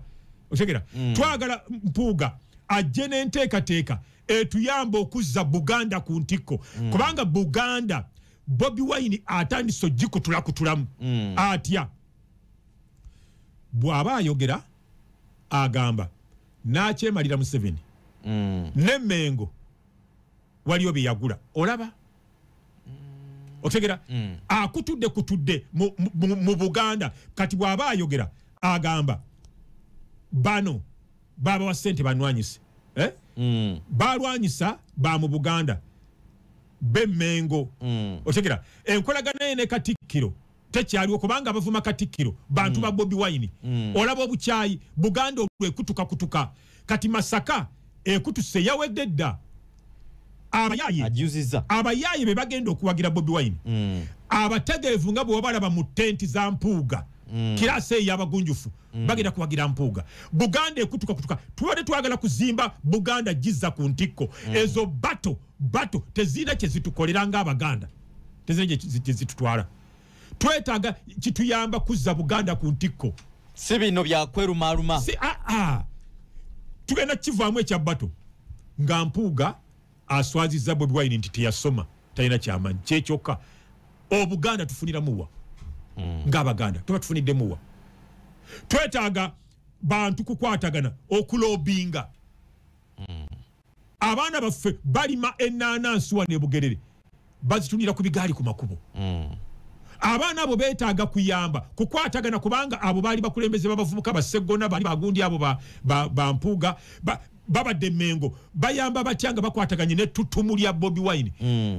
Okitegera? Twagala Mpuuga ajje n'enteekateeka etuyamba okuzza Buganda ku ntikko, kubanga Buganda Bobi Wine atandise ogikutulakutulamu. Atya? Bw'aba ayogera agamba n'akyemalira Museveni ne Mengo waliyo bye yagula, olaba otegera akutudde kutudde mu Buganda. Kati bw'aba ayogera agamba bano babawa ssente banwanyise, balwanyisa ba mu Buganda b'Emmengo. Otegera enkolagana ye ne Katikkiro tekyaliwo, kubanga bavuma Katikkiro bantu ba Bobi Wine. Olaba obukyayi Buganda olwekutuka kutuka. Kati Masaka ekutuse yawedde dda. Abayaye be bagenda okuwagira Bobi Wine, abategeevu nga bwe wabalaba mu tenti za Mpuuga, kirasa ey'abagunjufu, bagenda kuwagira Mpuuga. Buganda ekutuka kutuka. Tubadde twagala kuzimba Buganda gizza ku ntikko. Ezo bato tezirina kye zitukolera ng'Abaganda, tezirina kye zitutwala. Twetaaga kituyamba kuzza Buganda ku ntikko, si bino byakwerumaaluma. Si tugenda kivaamu ekya bato nga Mpuuga aswaziza Bobi Wine nti teyasoma, talina kyamanyi kyekyokka. Obuganda tufuniramuwa ng'Abaganda tuba tufuniddemuwa. Twetaaga bantu kukwatagana okulobinga. Abaana baffe balima ennaanansi wano e Bugerere, bazitunira ku bigaali ku makubo. Abaana abo beetaaga kuyamba kukwatagana, kubanga abo baali bakulembeze b'abavubuka ba Sseggona, bali bagundi abo ba Mpuuga babadde Mengo, bayamba batya nga bakwataganye n'ettutumu lya Bobi Wine,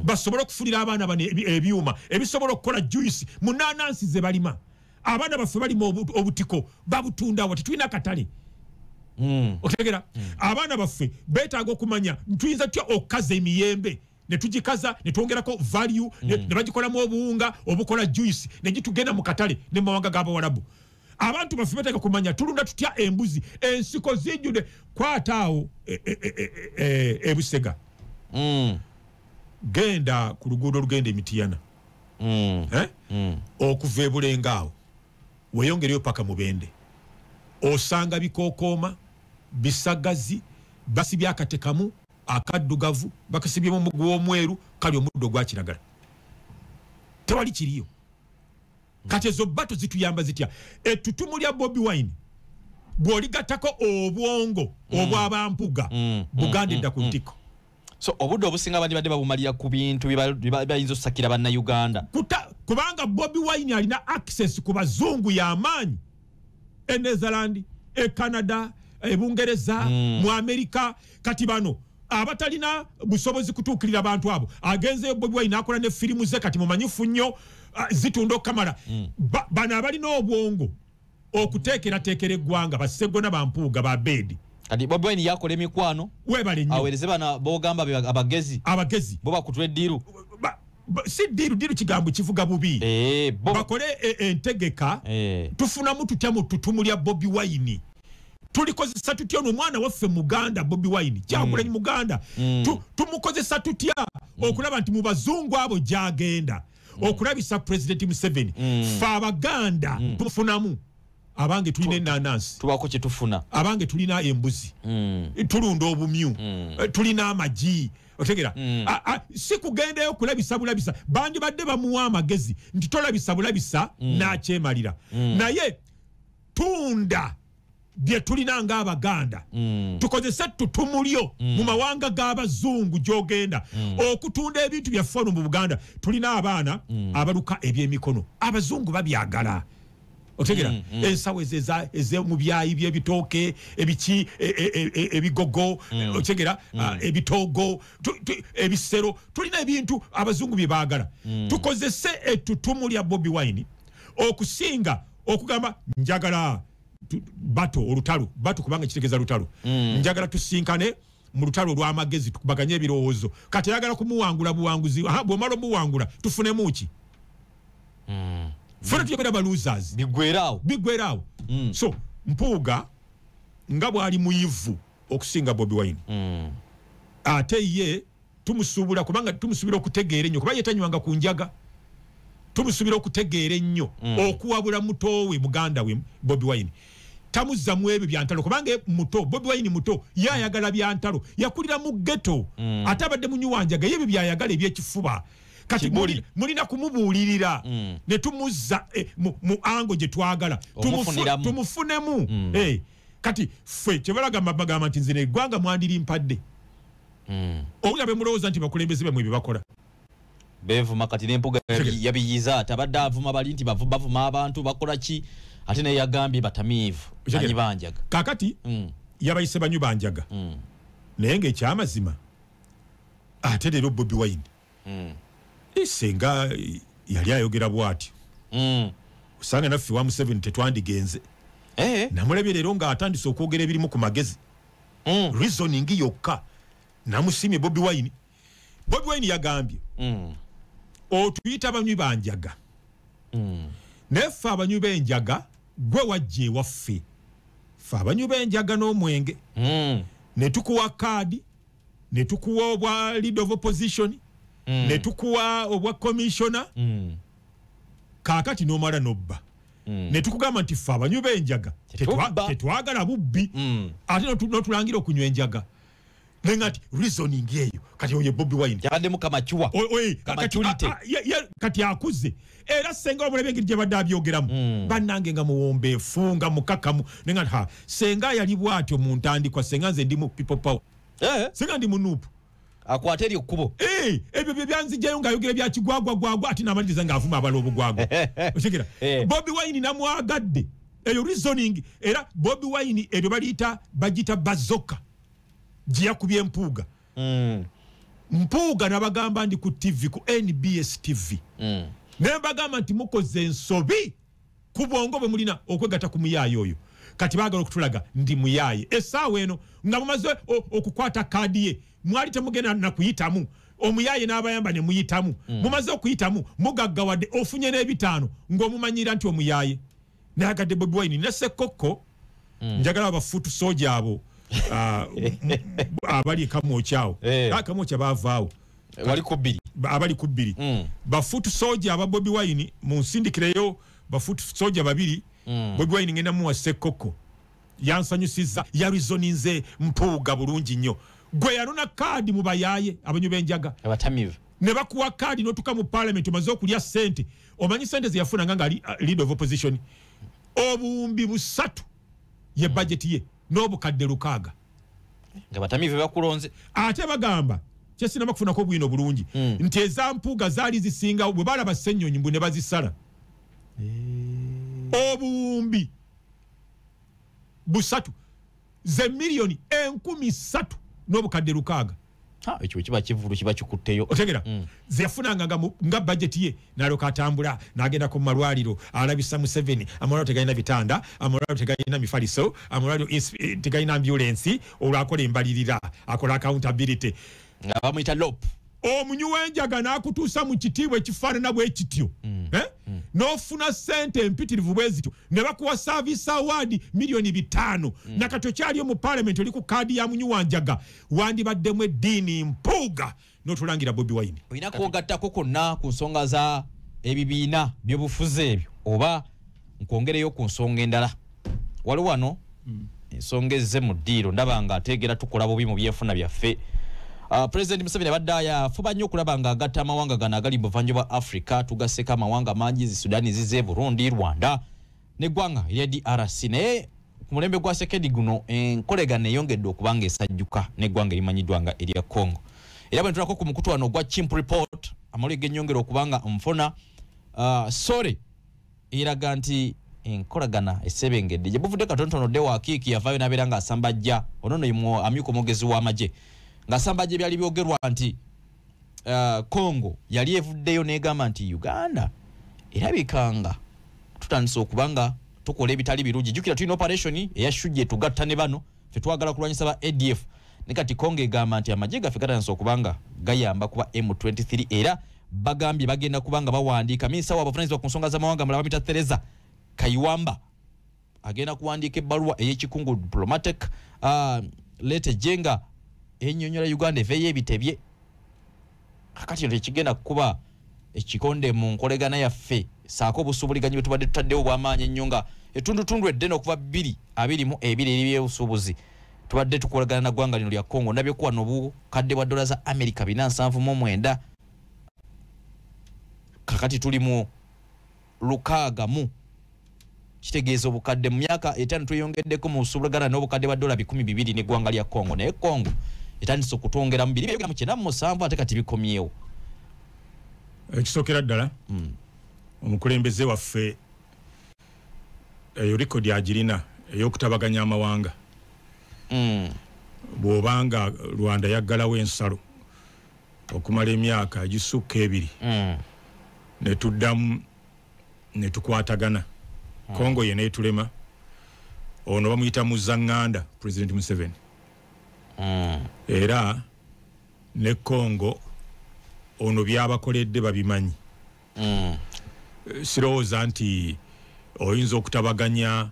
basobole okufunira abaana bano ebyuma ebisobola okukola juice mu naanansi ze balima. Abaana baffe balima obutiko babutundawo, tetulina katale. Otegera? Abaana baffe beetaaga okumanya tuyinza tutya okukaza emiyembe ne tugikaza ne twongerako value, ne bagikolamu obuwunga obukola juice ne gitugenda mu katale ne mu mawanga g'Abawarabu. Abantu baffe beetaaga kumanya tulunda tutya embuzi, ensiko zijjudde. Kwata awo e Busega, genda ku luguudo olugenda Emitiyana, eh? Okuva Ebulenga awo weeyongereyo paka Mubende, osanga bikookooma bisagazi basibye akate kamu akaddugavu, bakasibyemu omuguwa omweru, kali omuddo ogwa kiragala, tewali kiriyo. Kati ezo bato zituyamba zitya? Ettutumu lya Bobi Wine bw'oligattako obwongo obw'Abampuga, Buganda edda ku ntikko. So obudde obusinga bandibadde babumalira ku bintu bayinza okusakira Bannayuganda. Kubanga Bobi Wine alina access ku bazungu y'amaanyi e Netherland, e Canada, e Bungereza, mu Amerika. Kati bano abatalina busobozi kutuukirira bantu abo, agenzeyo Bobi Wine akola ne firimu ze, kati mumanyifu nnyo, zitunda okukamala. Bano abalina obwongo okuteekerateekera eggwanga, Bassegona, Bampuuga, Babeedi. Kati Bobi Wine yakola emikwano. Webale nnyo. Aweereze bano bogamba abagezi. Abagezi. Bo bakutula eddiiru. Si ddiiru, ddiiru kigambo kivuga bubi. Bo bakole entegeka. Tufunamu tutya mu ttutumu lya Bobi Wine? Tulikozesa tutya? Ono omwana waffe muganda, Bobi Wine Kyagulanyi muganda. Tumukozesa tutya okulaba nti mu bazungu abo gyagenda okulabisa Pulezidenti Museveni, fe Abaganda tumufunamu? Abange tulina enanansi. Tubako kyetufuna. Abange tulina embuzi, tulunda obumyu, tulina amagi. Otegera? Si kugendayo kulabisa bulabisa. Bandibadde bamuwa amagezi nti tolabisa bulabisa n'akyemalira, naye tunda. Bye tulina ng'Abaganda, tukozese tutumulyo mu mawanga g'abazungu gy'ogenda okutunda ebintu byaffe wano mu Buganda. Tulina abaana abaluka ebyemikono, abazungu babyagala. Otegera, ensawo mu byayi by'ebitooke, ebiki, ebigogo, otegera, ebitoogo, ebisero. Tulina ebintu abazungu bye baagala. Tukozese ettutumu lya Bobi Wine okusinga okugamba njagala bato olutalo bato, kubanga kitegeeza lutalo. Njagala tusinkane mu lutalo olw'amagezi, tukubaganye ebirowoozo. Kati ayagala kumuwangula buwanguzi. Bw'omala omuwangula tufunemu ki? Ffe tuyogera ba losers. Bigweraawo. Bigweraawo. So Mpuuga nga bw'ali muyivu okusinga Bobi Wine, ate ye tumusuubula, kubanga tumusuubira okutegeera ennyo, kuba ye tanywanga ku njaga. Tumusuubira okutegeera ennyo okuwabula mutoowe, muganda we Bobi Wine, tamuzzamu ebyo byantalo, kubanga muto, Bobi Wine muto, ye ayagala byantalo, yakulira mu ghetto, ate abadde munywanjaga, ye ebyo byayagala ebyekifuba. Kati mulina kumubuulirira ne tumuzza mu ango gye twagala, tumufunemu. Kati ffe kyebalagamba, bagamba nti nze eggwanga mwandirimpadde. Owulira be mulowooza nti bakulembeze bamwe bye bakola. Bevuma. Kati n'Empuga yabiyiza, ate abadde avuma bali nti bavuma abantu, bakola ki, ate naye yagambye batamiivu, banywi banjaga. Kakati yabayise banywi banjaga, naye ng'ekyamazima ate leero Bobi Wine, senga yali ayogera bw'atyo, osanga naffe wa Museveni tetwandigenze. Namulabye leero ng'atandise okwogera ebirimu ku magezi, reasoning yokka. Namusiimye Bobi Wine. Bobi Wine yagambye, otuyita banywi banjaga, naye ffe abanywi b'enjaga gwe wajja ewaffe, ffe abanywi b'enjaga n'omwenge, ne tukuwa kaadi, ne tukuwa obwa leader of opposition, ne tukuwa obwa commissioner, kaakati n'omala n'obba, ne tukugamba nti ffe abanywi b'enjaga tetwagala bubbi, ate n'otulangira okunywa enjaga. Nenga nti reasoning eyo, kati oye Bobi Wine yabaddemu kamacuwa. Kati akuze era senga omulabye engeri gye badde abyogeramu, bannange, nga muwombeefu, nga mukakamu. Nenga ha, senga yali bw'atyo mu ntandikwa, senga nze ndi mu People Power, senga ndi mu NUP, akwate eri ekkubo. Ebyo bye byanzijjayo ng'ayogera byakigwagwagwagwa, ate n'amaliriza ng'avuma abala obugwagwa. Okitegera, Bobi Wine namwagadde eyo reasoning. Era Bobi Wine eryo baliyita, bagiyita bazooka gye yakubye Mpuuga. Mpuuga nabagamba ndi ku TV, ku NBS TV, naye mbagamba nti mukoze ensobi ku bwongo bwe mulina okwegatta ku muyaaye oyo. Kati baagala okutulaga ndi muyaaye essaawa eno nga mumaze okukwata kaadi ye. Mwali temugenda nakuyitamu, omuyaaye n'abayamba ne muyitamu. Mumaze okuyitamu, mugaggawadde, ofunye n'ebitaano ng'omumanyira nti omuyaaye. Nayagadde Bobi Wine ne Sekokko. Njagala abafuutu soja abo abali ekamwokyawo, Kamwokya baavaawo. Wali ku bbiri. Abali ku bbiri, bafuutu soja aba Bobi Wine, munsindikireyo bafuutu soja babiri. Bobi Wine ngenda muwa Sekokko, yansanyusiza, yareasoninze Mpuuga bulungi nnyo. Gwe yanona kaadi mu bayaaye abanywi b'enjaga abatamivu, ne bakuwa kaadi n'otuka mu parliament, omaze okulya sente. Omanyi sente ze yafunanga nga ali leader of opposition? 3,000 ye budget ye n'obukadde 6. Nga batamivu bakulonze. Ate bagamba kyesinaba kufunako bwino bulungi nti eza Mpuuga zaali zisinga, bwe balaba Ssennyonyi mbu ne bazisala. 3,000 ze 3,600,000. Ekyo kiba kivulu, kiba kikutteyo. Otegera, zeyafunanga nga budget ye, n'alyoka atambula n'agenda ku malwaliro, alabisa Museveni amalwaliro tegalina bitanda, amalwaliro tegalina mifaliso, amalwaliro tegalina ambulensi. Olwo akola embalirira, akola accountability. Nga bamuyita lop. Omunywi w'enjaga n'akutuusa mu kitiibwa ekifaanana bwe kityo, eh? N'ofuna ssente empitirivu bwe zityo, ne bakuwa service award 5 miliyoni, nakati okyaliyo mu parliament, oli ku kaadi ya munywi wa njaga. Wandibaddemu eddiini, Mpuuga, n'otulangira Bobi Wine. Olina kwogattako kwonna ku nsonga za ebibiina byobufuzi ebyo, oba nkwongereyo ku nsonga endala? Waliwo wano ensonga ezze mu ddiiro, ndaba nga ateegera tukola bubi mu byenfuna byaffe. President Museveni abadde afuba nnyo okulaba nga agatta amawanga gano agali mu buvanjuba Africa. Tugasseko amawanga mangi, zi Sudan zize, Burundi, Rwanda n'eggwanga erya DRC, naye Ku mulembe gwa Sekedi guno enkolegana eyongedde okubanga esajjuka n'eggwanga erimanyiddwa nga erya Congo. Era bwe ntulako ku mukutu wano ogwa Chimp Report, amawulire genyongera okubanga nfuna sore eraga nti enkolagana esebengedde. Gye buvudde katonotono dde Wakiiki yavaayo n'abeera ng'asambajja ono nno amyuka omwogezi w'amagye, ng'asambajja ebyali byogerwa nti Congo yali evuddeyo n'egamba nti Uganda erabika nga tutandise okuba nga tukola ebitali birungi. Jjukira tulina operation eya Shujja etugatta ne bano, ffe twagala kulwanyisa ba ADF, ne kati Congo egamba nti amagye gaffe gatandise okuba nga gayamba kuba M23, era bagambye bagenda kuba nga bawandiika. Minisita waabwe avunaanyizibwa ku nsonga z'amawanga mulala bamuyita Teresa Kayiwamba agenda kuwandiika ebbaluwa ey'ekikungu, diplomatic letter, jenga ennyonnyola Uganda eveeyo ebitebye. Kakati tekigenda kukuba ekikonde mu nkolegana yaffe saako obusuubuliganyi bwe tubadde tutaddewo obw'amaanyi ennyo, nga ettundutundu eddene okuva 2022 eribyobusuubuzi tubadde tukolagana na ggwanga lino lya Congo. Ndabye wano obukadde bwa dola za America 479, kakati tuli mu 60 mu, kitegeeza obukadde mu myaka 5 tweyongeddeko mu busuubulagana n'obukadde bwa dola 200 n'eggwanga lya Congo. Naye Congo etandise okutwongeramu 297, ate kati bikomyewo. Ekisookera ddala, omukulembeze waffe eyo record agirina ey'okutabaganya amawanga. Bw'obanga Rwanda yaggalawo ensalo okumala emyaka egisukka 2, ne tuddamu ne tukwatagana. Congo ye neetulema. Ono bamuyita Muzaŋŋanda, President Museveni. Era ne Congo ono byabakoledde babimanyi. Sirowooza nti oyinza okutabaganya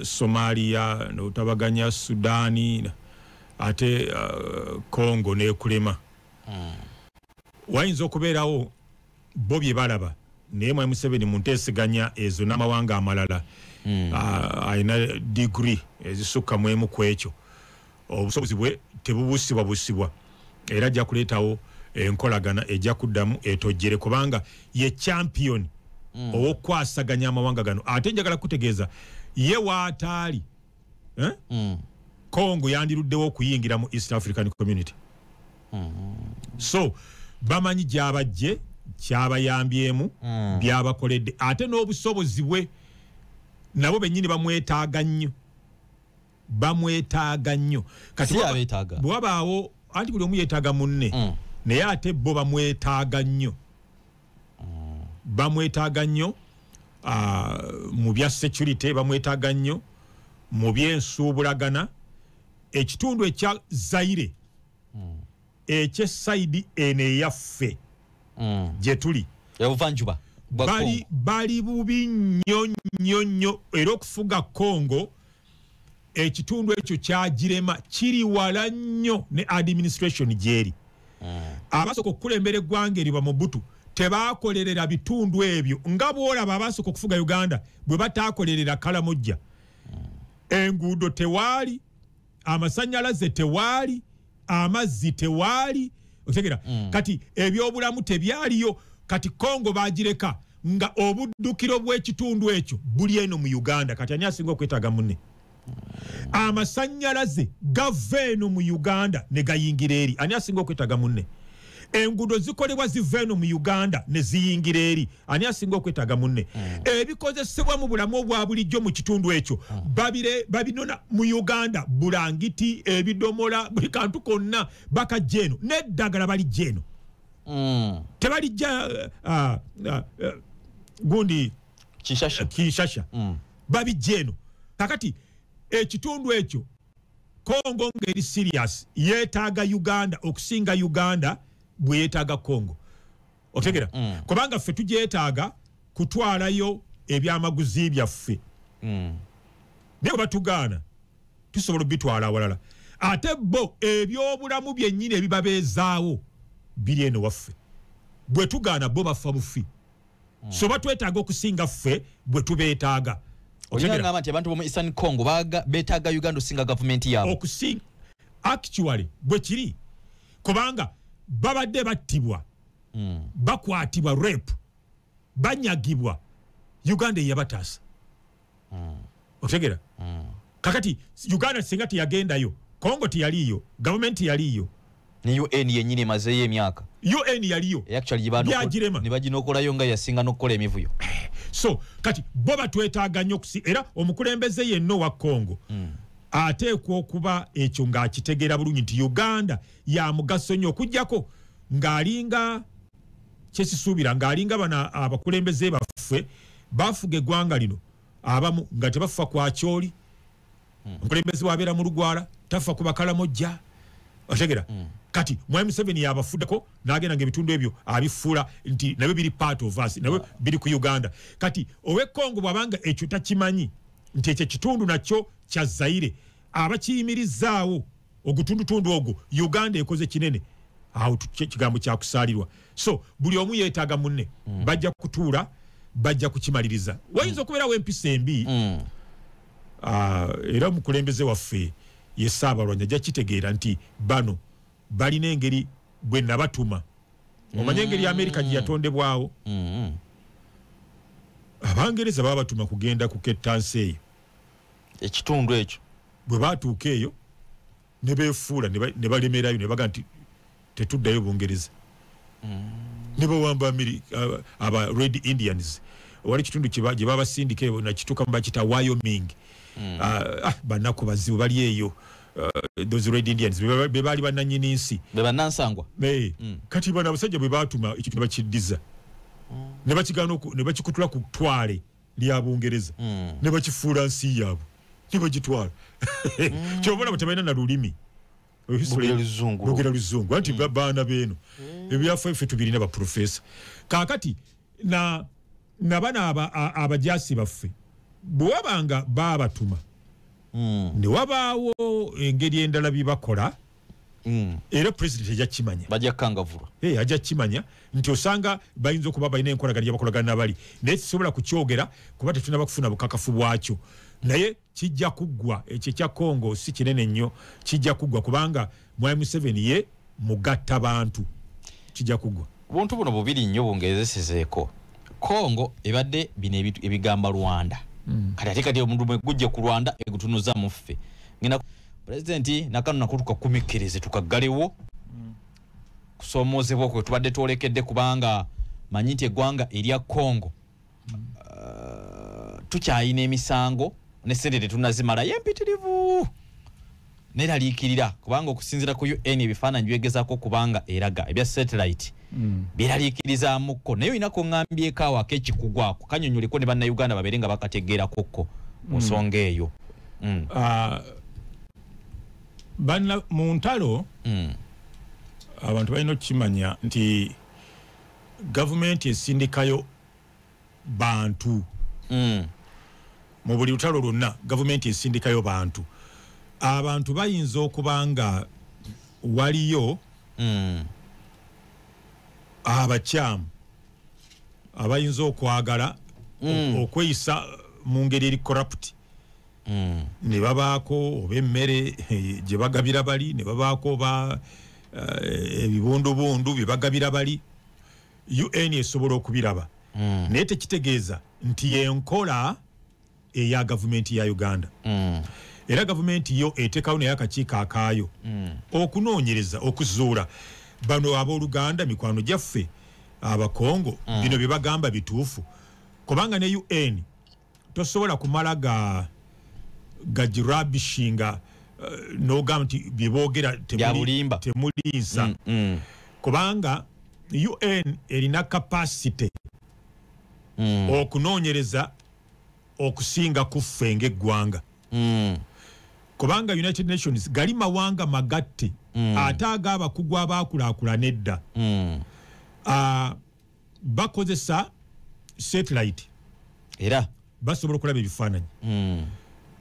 Somalia n'otabaganya Sudaani, ate Congo nekulema. Wayinza okubeerawo bo bye balaba, naye mwami Museveni mu nteeseganya ezo n'amawanga amalala alina degree ezisukka mu emu ku ekyo. Obusobozi bwe tebubusibwabusibwa, era ajja kuleetawo enkolagana ejja kuddamu etojjere, kubanga ye champion ow'okukwasaganya amawanga gano. Ate njagala kutegeeza, ye waataali, eh? Congo yandiruddewo okuyingira mu East African Community. So bamanyi gyabajje, kyabayambyemu, byabakoledde, ate n'obusobozi bwe nabo bennyini bamwetaaga nnyo, bamwetaaga nnyo. Kati Si abeetaaga. Bwe wabaawo, anti buli omu yeetaaga munne, naye ate bo bamwetaaga nnyo, bamwetaaga nnyo mu bya security, bamwetaaga nnyo mu byensuubulagana. Ekitundu ekya Zaire eky'e side eno eyaffe gye tuli ebuvanjuba bwa bali Congo. Bali bubi nnyo nnyo nnyo, era okufuga Congo ekitundu ekyo kyagirema, kiri wala nnyo ne administration gyeri. Abasooka okukulembera eggwanga eryo Bamobutu tebakolerera bitundu ebyo, nga bwolaba abasooka okufuga Uganda bwe bataakolerera Kalamojja. Enguudo tewaali, amasanyalaze tewaali, amazzi tewaali, otegera? Kati ebyobulamu tebyaliyo. Kati Congo bagireka nga obuddukiro bw'ekitundu ekyo buli eno mu Uganda. Kati ani asinga okwetaaga munne? Amasanyalaze gava eno mu Uganda ne gayingira eri, ani asinga okwetaaga munne? Enguudo zikolebwa ziva eno mu Uganda ne ziyingira eri, ani asinga okwetaaga munne? Ebikozesebwa mu bulamu obwa bulijjo mu kitundu ekyo babinona mu Uganda, bulangiti, ebidomola, buli kantu konna bakajja eno, n'eddagala balijja eno. Tebalijja gundi Kinshasa. Kinshasa. Babijja eno. Kakati ekitundu ekyo Congo ngeri serious yeetaaga Uganda okusinga Uganda bwe yeetaaga Congo, otegera? Kubanga ffe tugyetaaga kutwalayo ebyamaguzi byaffe, naye bwe batugaana tusobola obitwala awalala. Ate bo ebyobulamu byennyini ebibabeezaawo biri eno waffe, bwe tugaana bo bafa bufi. So batwetaaga okusinga ffe bwe tubeetaaga. Olina Otegera? ngamba nti abantu bomu Eastern Congo beetaaga Uganda osinga gavumenti yaabwe. Okusinga, actually bwe kiri, kubanga babadde battibwa, bakwatibwa, rape, banyagibwa. Uganda eyabataasa. Otegera? Kakati Uganda singa tiyagendayo, Congo tiyaliyo, government yaliyo. Ne UN yennyini emazeeyo emyaka. UN yaliyo. Actually ne baginokolayo nga yasinga n'okukola emivuyo. So kati bo batwetaaga nnyo era omukulembeze yenna wa Congo ateekwa okuba ekyo ng'akitegeera bulungi nti Uganda ya mugaso nnyo, okuggyako ng'alinga kyesisuubira ng'alinga bano abakulembeze baffe bafuga eggwanga lino abamu nga tebafa ku Acholi. Omukulembeze wabeera mu Lugwala tafa ku Bakalamojja. Otegera? Kati Mwami Museveni yabafuddeko n'agenda ng'ebitundu ebyo abifuula nti nabyo biri part of us, nabyo biri ku Uganda. Kati ow'e Congo bw'abanga ekyo takimanyi nti ekyo ekitundu nakyo kya Zaire, abakiyimirizaawo ogutundutundu ogwo Uganda ekoze kinene, awo kigambo kyakusaalirwa. So buli omu yeetaaga munne, bajja kutuula, bajja kukimaliriza. Wayinza okubeerawo empisa embi, era omukulembeze waffe ye Ssaabalwanyi ajja kitegeera nti bano balina engeri bwe nabatuma. Omanye engeri ya Amerika gye yatondebwawo, Abangereza baabatuma kugenda kuketta nsi eyo, ekitundu ekyo. Bwe baatuuka eyo ne beefuula ne balemerayo ne baga nti tetuddayo Bungereza. Ne bawamba aba Red Indians. Wali kitundu gye babasindika eyo nakituuka bakiyita Wyoming. Banaku bazibu bali eyo, those Red Indians be baali bannannyini nsi, be bannansangwa. Kati bano abasajja bwe baatuma ekintu ne bakiddiza, ne bakigaana, ne bakikutula ku ttwale lya Bungereza, ne bakifuula nsi yaabwe, ne bagitwala. Ky'oba olaba tebalina na lulimi, boogera Luzungu, anti baana beeno ebyafa ffe tubirina baprofesa. Kaakati na bano abajaasi baffe bwe wabanga baabatuma, ne wabaawo engeri endala bye bakola, era pulezidenti ajja kukimanya, bajja kukangavvulwa. Ajja kukimanya nti osanga bayinza okuba balina enkolagana gye bakolagana nabali, naye sisobola kukyogera kuba tetunnaba kufuna bukakafu bwakyo. Naye kijja kuggwa, ekyo ekya Congo si kinene nnyo, kijja kuggwa kubanga Mwami Museveni ye mugatta bantu, kijja kuggwa. Obuntu buno bubiri nnyo bungezesezeeko. Congo ebadde bino ebigamba Rwanda. Kati ate kati omuntu gujje ku Rwanda egutunuza mu ffe. Ngenda pulezidenti nakano nako tukakumikkirize tukaggalewo kusomoozebwa kwe tubadde twolekedde, kubanga manyi nti eggwanga erya Congo tukyayina emisango ne ssente tetunnazimalayo empitirivu. Neraliikirira kubanga okusinziira ku UN ebifaananyi byegezaako kubanga eraga ebya satellite byeraliikirizaamuko, naye olina kuŋŋambyeko awo ak'ekikugu ako kanyonnyoleko ne bannayuganda babeere nga bakategeerako ko mu nsonga eyo. Mu ntalo abantu balina okukimanya nti gavumenti esindikayo bantu. Mu buli lutalo lwonna gavumenti esindikayo bantu. Abantu bayinza okuba nga waliyo abakyamu abayinza okwagala okweyisa mu ngeri eri corrupt, ne babaako oba emmere gye bagabira bali, ne babaako oba ebibundubundu bye bagabira bali. UN esobola okubiraba, naye tekitegeeza nti yenkola eya gavumenti ya Uganda. Era gavumenti yo eteekawo naye akakiiko akaayo okunoonyereza okuzuula bano abooluganda mikwano gyaffe Abakongo bino bye bagamba bituufu, kubanga ne UN tosobola kumala gagirabishinga n'ogamba nti bye boogera temuliisa, kubanga UN erina capacity okunoonyereza okusinga ku ffe ng'eggwanga. Kubanga United Nations gali mawanga magatte ate ag'abakugu abaakulaakulana edda, bakozesa satellite era basobola okulaba ebifaananyi.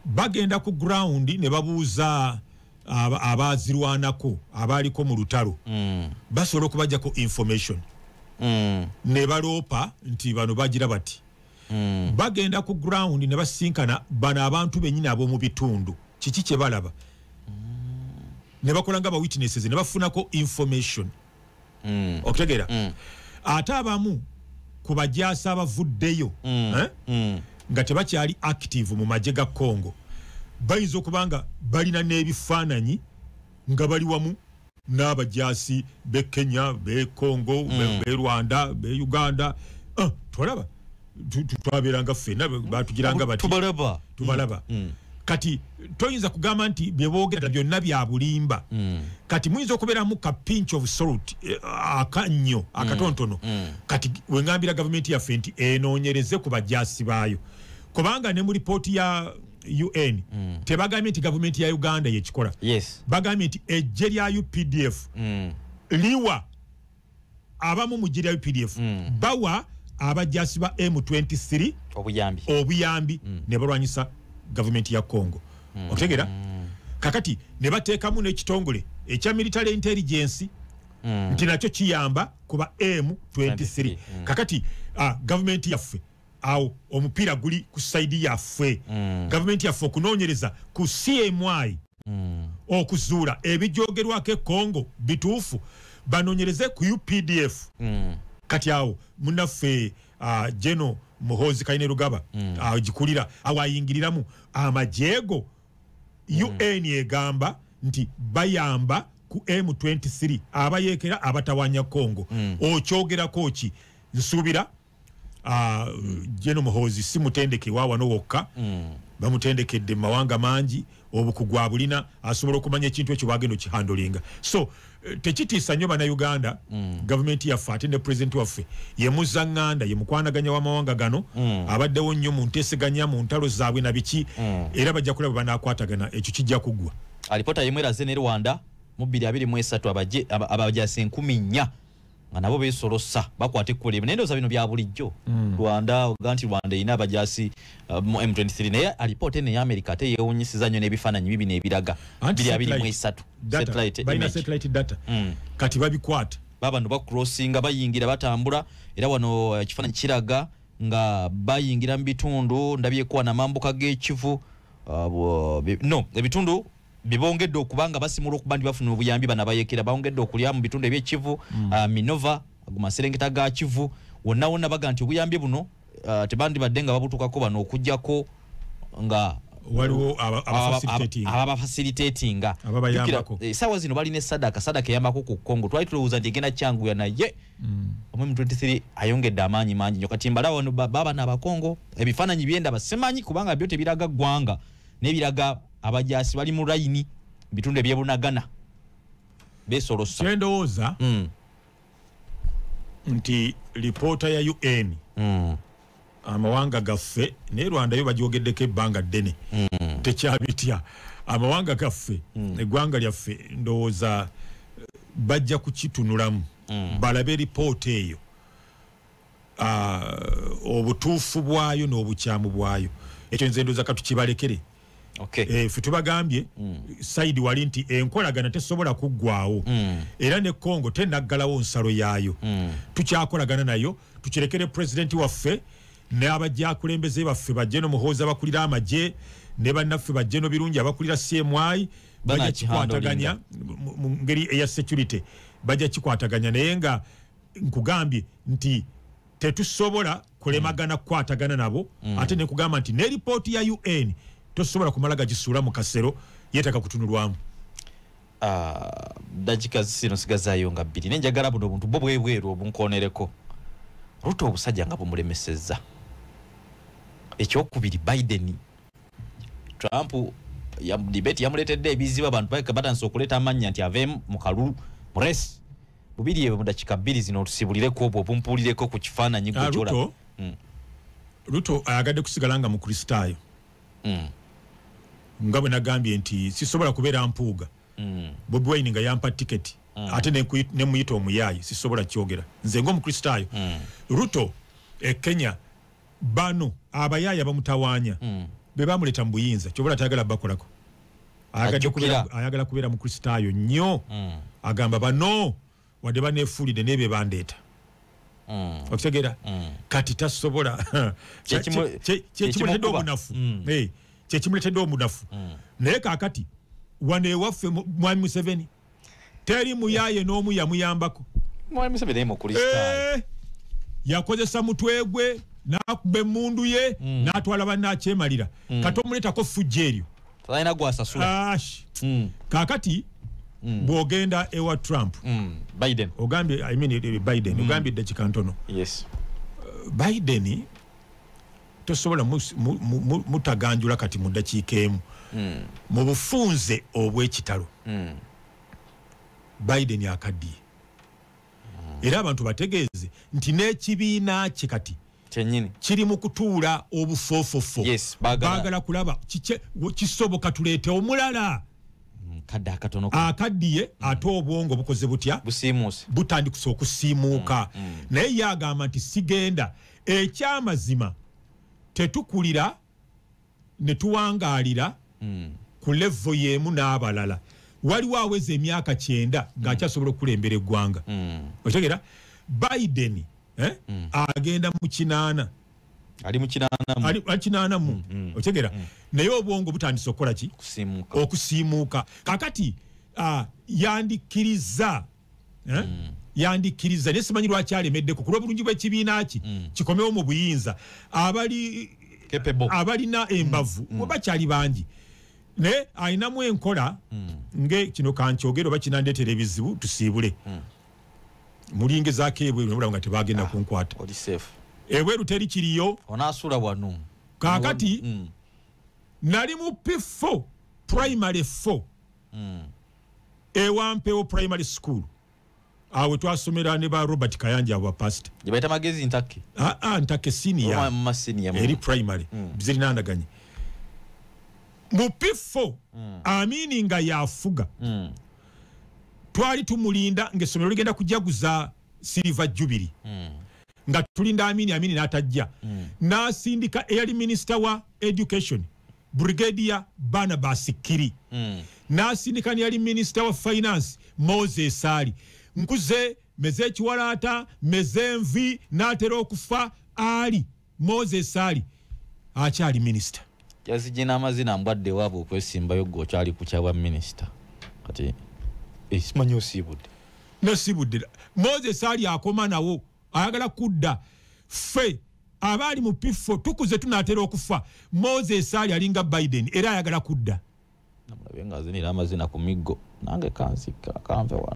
Bagenda ku ground ne babuuza abaazirwanako abaaliko mu lutalo, basobola okubajjako information, ne baloopa nti bano bagira bati. Bagenda ku ground ne basinkana bano abantu bennyini ab'omu bitundu, kiki kye balaba, ne bakola nga ba witnesses ne bafunako information. Okutegeera? Ate abamu ku bajaasi abavuddeyo nga tebakyali active mu magye ga Congo bayinza okuba nga balina n'ebifaananyi nga bali wamu n'abajaasi b'e Kenya, b'e Congo, b'e Rwanda, b'e Uganda. Tolaba twabeeranga ffenna batugiranga bati tubalaba. Kati toyinza kugamba nti bye boogera byonna bya bulimba. Kati muyinza okubeeramu ka pinch of salt, akannyo akatontono. Kati wengambira gavumenti yaffe nti enoonyereze ku bajaasi baayo, kubanga ne mu ripooti ya UN tebagambye nti gavumenti ya Uganda yekikola. Bagambye nti eggye lya UPDF liwa abamu mu ggye lya UPDF bawa abajaasi ba M23 obuyambi ne balwanyisa gavumenti ya Congo. Otegera? Kakati ne bateekamu n'ekitongole ekya military intelligence nti nakyo kiyamba kuba M23. Kakati gavumenti yaffe awo omupiira guli ku saidi yaffe. Gavumenti yaffe okunoonyereza ku CMI okuzuula ebijoogerwako e Congo bituufu, banoonyereze ku UPDF. Kati awo munnaffe General Muhoozi Kainerugaba agikulira awo ayingiriramu amajeego. UN egamba nti bayamba ku M23 abayeekera abatawanya Congo. Okyogerako ki? Nsuubira General Muhoozi si mutendeke wa wano wokka, bamutendekedde mu mawanga mangi, obukugu abulina, asobola okumanya ekintu ekyo bagenda okihandolinga. So tekitiisa nnyo Bannayuganda. Gavumenti yaffe ate ne pulezidenti waffe ye muzaŋŋanda, ye mukwanaganya w'amawanga gano, abaddewo nnyo mu nteeseganya mu ntalo zaabwe na biki, era bajja kulaba banaakwatagana, ekyo kijja kuggwa. Alipoota yemu eraze ne Rwanda mu 2023 abajaasi 4,000 nga nabo beesolosa bakwata ekkubo limu. Naye ndowooza bino bya bulijjo. Rwanda oga nti Rwanda erina abajaasi mu M23, naye alipoota eno eya America ate yeewuunyisiza nnyo n'ebifaananyi bibino ebiraga 2023 satellite, balina satellite data. Kati babikwata babano bacrossinga bayingira batambula, era wano ekifaananyi kiraga nga bayingira mu bitundu ndabyeko wano amambuka g'ekivu, no ebitundu bibongedde okubanga basimula okuba nti bafuna obuyambi bano abayeekera bongedde okulya mu bitundu eby'ekivu, Minova ago maserengeta ga Kivu wonna wonna baga nti obuyambi buno tebandibadde nga babutuukako bano okuggyako nga waliwo abafacilitatinga ababayambako. Essaawa zino balina esadaka, sadaka eyambako ku Congo. Twali tulowooza nti egenda kyanguya, naye M23 ayongedde amaanyi mangi nnyo. Kati mbala wano baba n'Abakongo ebifaananyi byendaba simanyi kubanga byo tebiraga ggwanga n'ebiraga abajaasi bali mu layini bitundu ebyebunagana beesolosa. Kyendowooza nti lipoota ya UN amawanga gaffe ne Rwanda yo bagyogeddeko ebbanga ddene, tekyabitya. Amawanga gaffe, eggwanga lyaffe ndowooza bajja kukitunulamu balabe lipoota eyo obutuufu bwayo n'obukyamu bwayo. Ekyo nze ndowooza katukibalekere. Ffe tubagambye saidi wali nti enkolagana tesobola kuggwawo, era ne Congo tenaggalawo nsalo yaayo, tukyakolagana nayo. Tukirekere pulezidenti waffe n'abajja akulembeze baffe ba General Muhoozi abakulira amagye ne bannaffe ba General Birungi abakulira CMI bajja kikwataganya mu ngeri eya security, bajja kikwataganya. Naye nga nkugambye nti tetusobola kulemagana kukwatagana nabo, ate ne kugamba nti ne ripooti ya UN tosobola kumala gagisuula mu kasero, yeetaaga kutunulwamu. Dakika zino sigazaayo nga 2, naye njagala buno obuntu bwo bwebweru obunkonereko. Ruto obusajja nga bumulemesezza. Ekyokubiri Biden, Trump debate yamuleetedde ebizibu, abantu batandise okuleeta amannya nti ave mu kalulu mu race. Bubiri ebyo mu dakiika 2 zino otusibulireko obwo obumpuulireko ku kifaananyi gwe ky'olaba. Ruto ayagadde kusigala nga Mukristaayo. Nga bwe nagambye nti sisobola kubeera mpuuga. Bobi Wine nga yampa tiketi ate ne muyita omuyaayi, sisobola kyogera nze ng'Omukristaayo. Ruto e Kenya bano abayaaya bamutawaanya be bamuleeta mu buyinza, kyobola tayagala bakolako. Ayagala kubeera Mukristaayo nnyo. Agamba bano wadde baneefuulidde naye be bandeeta. Okitegeera? Kati tasobola kyekimuleetedde obunafu, kyekimuleetedde obunafu. Naye kaakati wano ewaffe Mwami Museveni teri muyaaye n'omu yamuyambako. Mwami Museveni Mukristaayo, yakozesa mutwe gwe N'akuba emmundu ye, n'atwala bannakyemalira. Kati omuleetako fujjo eryo, talina gwasasula. Ash. Kaakati bw'ogenda ewa Trump, Biden. Ogambye, I mean, Biden, ogambye eddakiika ntono. Yes. Biden tosobola mutaganjula kati mu ddakiika emu. Mu bufunze obw'ekitalo, Biden akaddiye, era abantu bategeeze nti n'ekibiina kye kati kyennyini kiri mu kutuula obufoofofo. Yes, baagala. Baagala kulaba kisoboka tuleete omulala. Kadde akatono. Akaddiye, ate obwongo bukoze butya? Busiimuuse. Butandikisa okusiimuuka, naye ye agamba nti sigenda. Ekyamazima, tetukulira ne tuwangaalira ku level y'emu n'abalala. Waliwo aweza emyaka 90 ng'akyasobola okukulembera eggwanga. Otegera, Biden, eh? Agenda mu 80. Ali mu 80 mu. Ali 80 mu. Otegera, naye obwongo butandise okukola ki? Kusiimuuka. Okusiimuuka. Kakati yandikkiriza, eh? Yandikkiriza, naye simanyi lwaki alemeddeko ku lw'obulungi bw'ekibiina ki kikomewo mu buyinza. Abali Capable. abalina embavu bakyali bangi, naye alinamu enkola nge kino kankyogere oba kinandeetera ebizibu, tusiibule. Mulingezaako ebweru nobulaba nga tebagenda kunkwata. Oli safe. Ebweru teri kiriyo. Onaasula wano. Kaakati nali mu P4, primary 4, ewampewo primary school, awe twasomera ne ba Robert Kayanja, abo bapasita. Gye bayita Magezi Ntakke. Aa, Ntake senior. Mu masenior. Eri primary zirinanaganye. Mu P4, Amini nga yafuga, twali tumulinda ng'essomero ligenda kujaguza silver jubilee, nga tulinda Amini. Amini n'atajja, n'asindika eyali minisita wa education, Brigadier Barnabas Kiri, n'asindika neyali minisita wa finance, Moses Ali. Nkuze meze ekiwalaata, meze envi, n'atera okufa. Ali Moses Ali akyali minisita. Yazijje n'amazina mbwadde waabwe okwesimbayo, gwe okyali ku kyabwa minisita kati, simanyi osiibudde. Nosibudde. Moses Ali akoma nawo ayagala kudda. Ffe abaali mu P4 tukuze, tunaatera okufa. Moses Ali alinga Biden, era ayagala kudda. Namulabye ng'azinira amazina ku miggo, nange kansika kanve wano.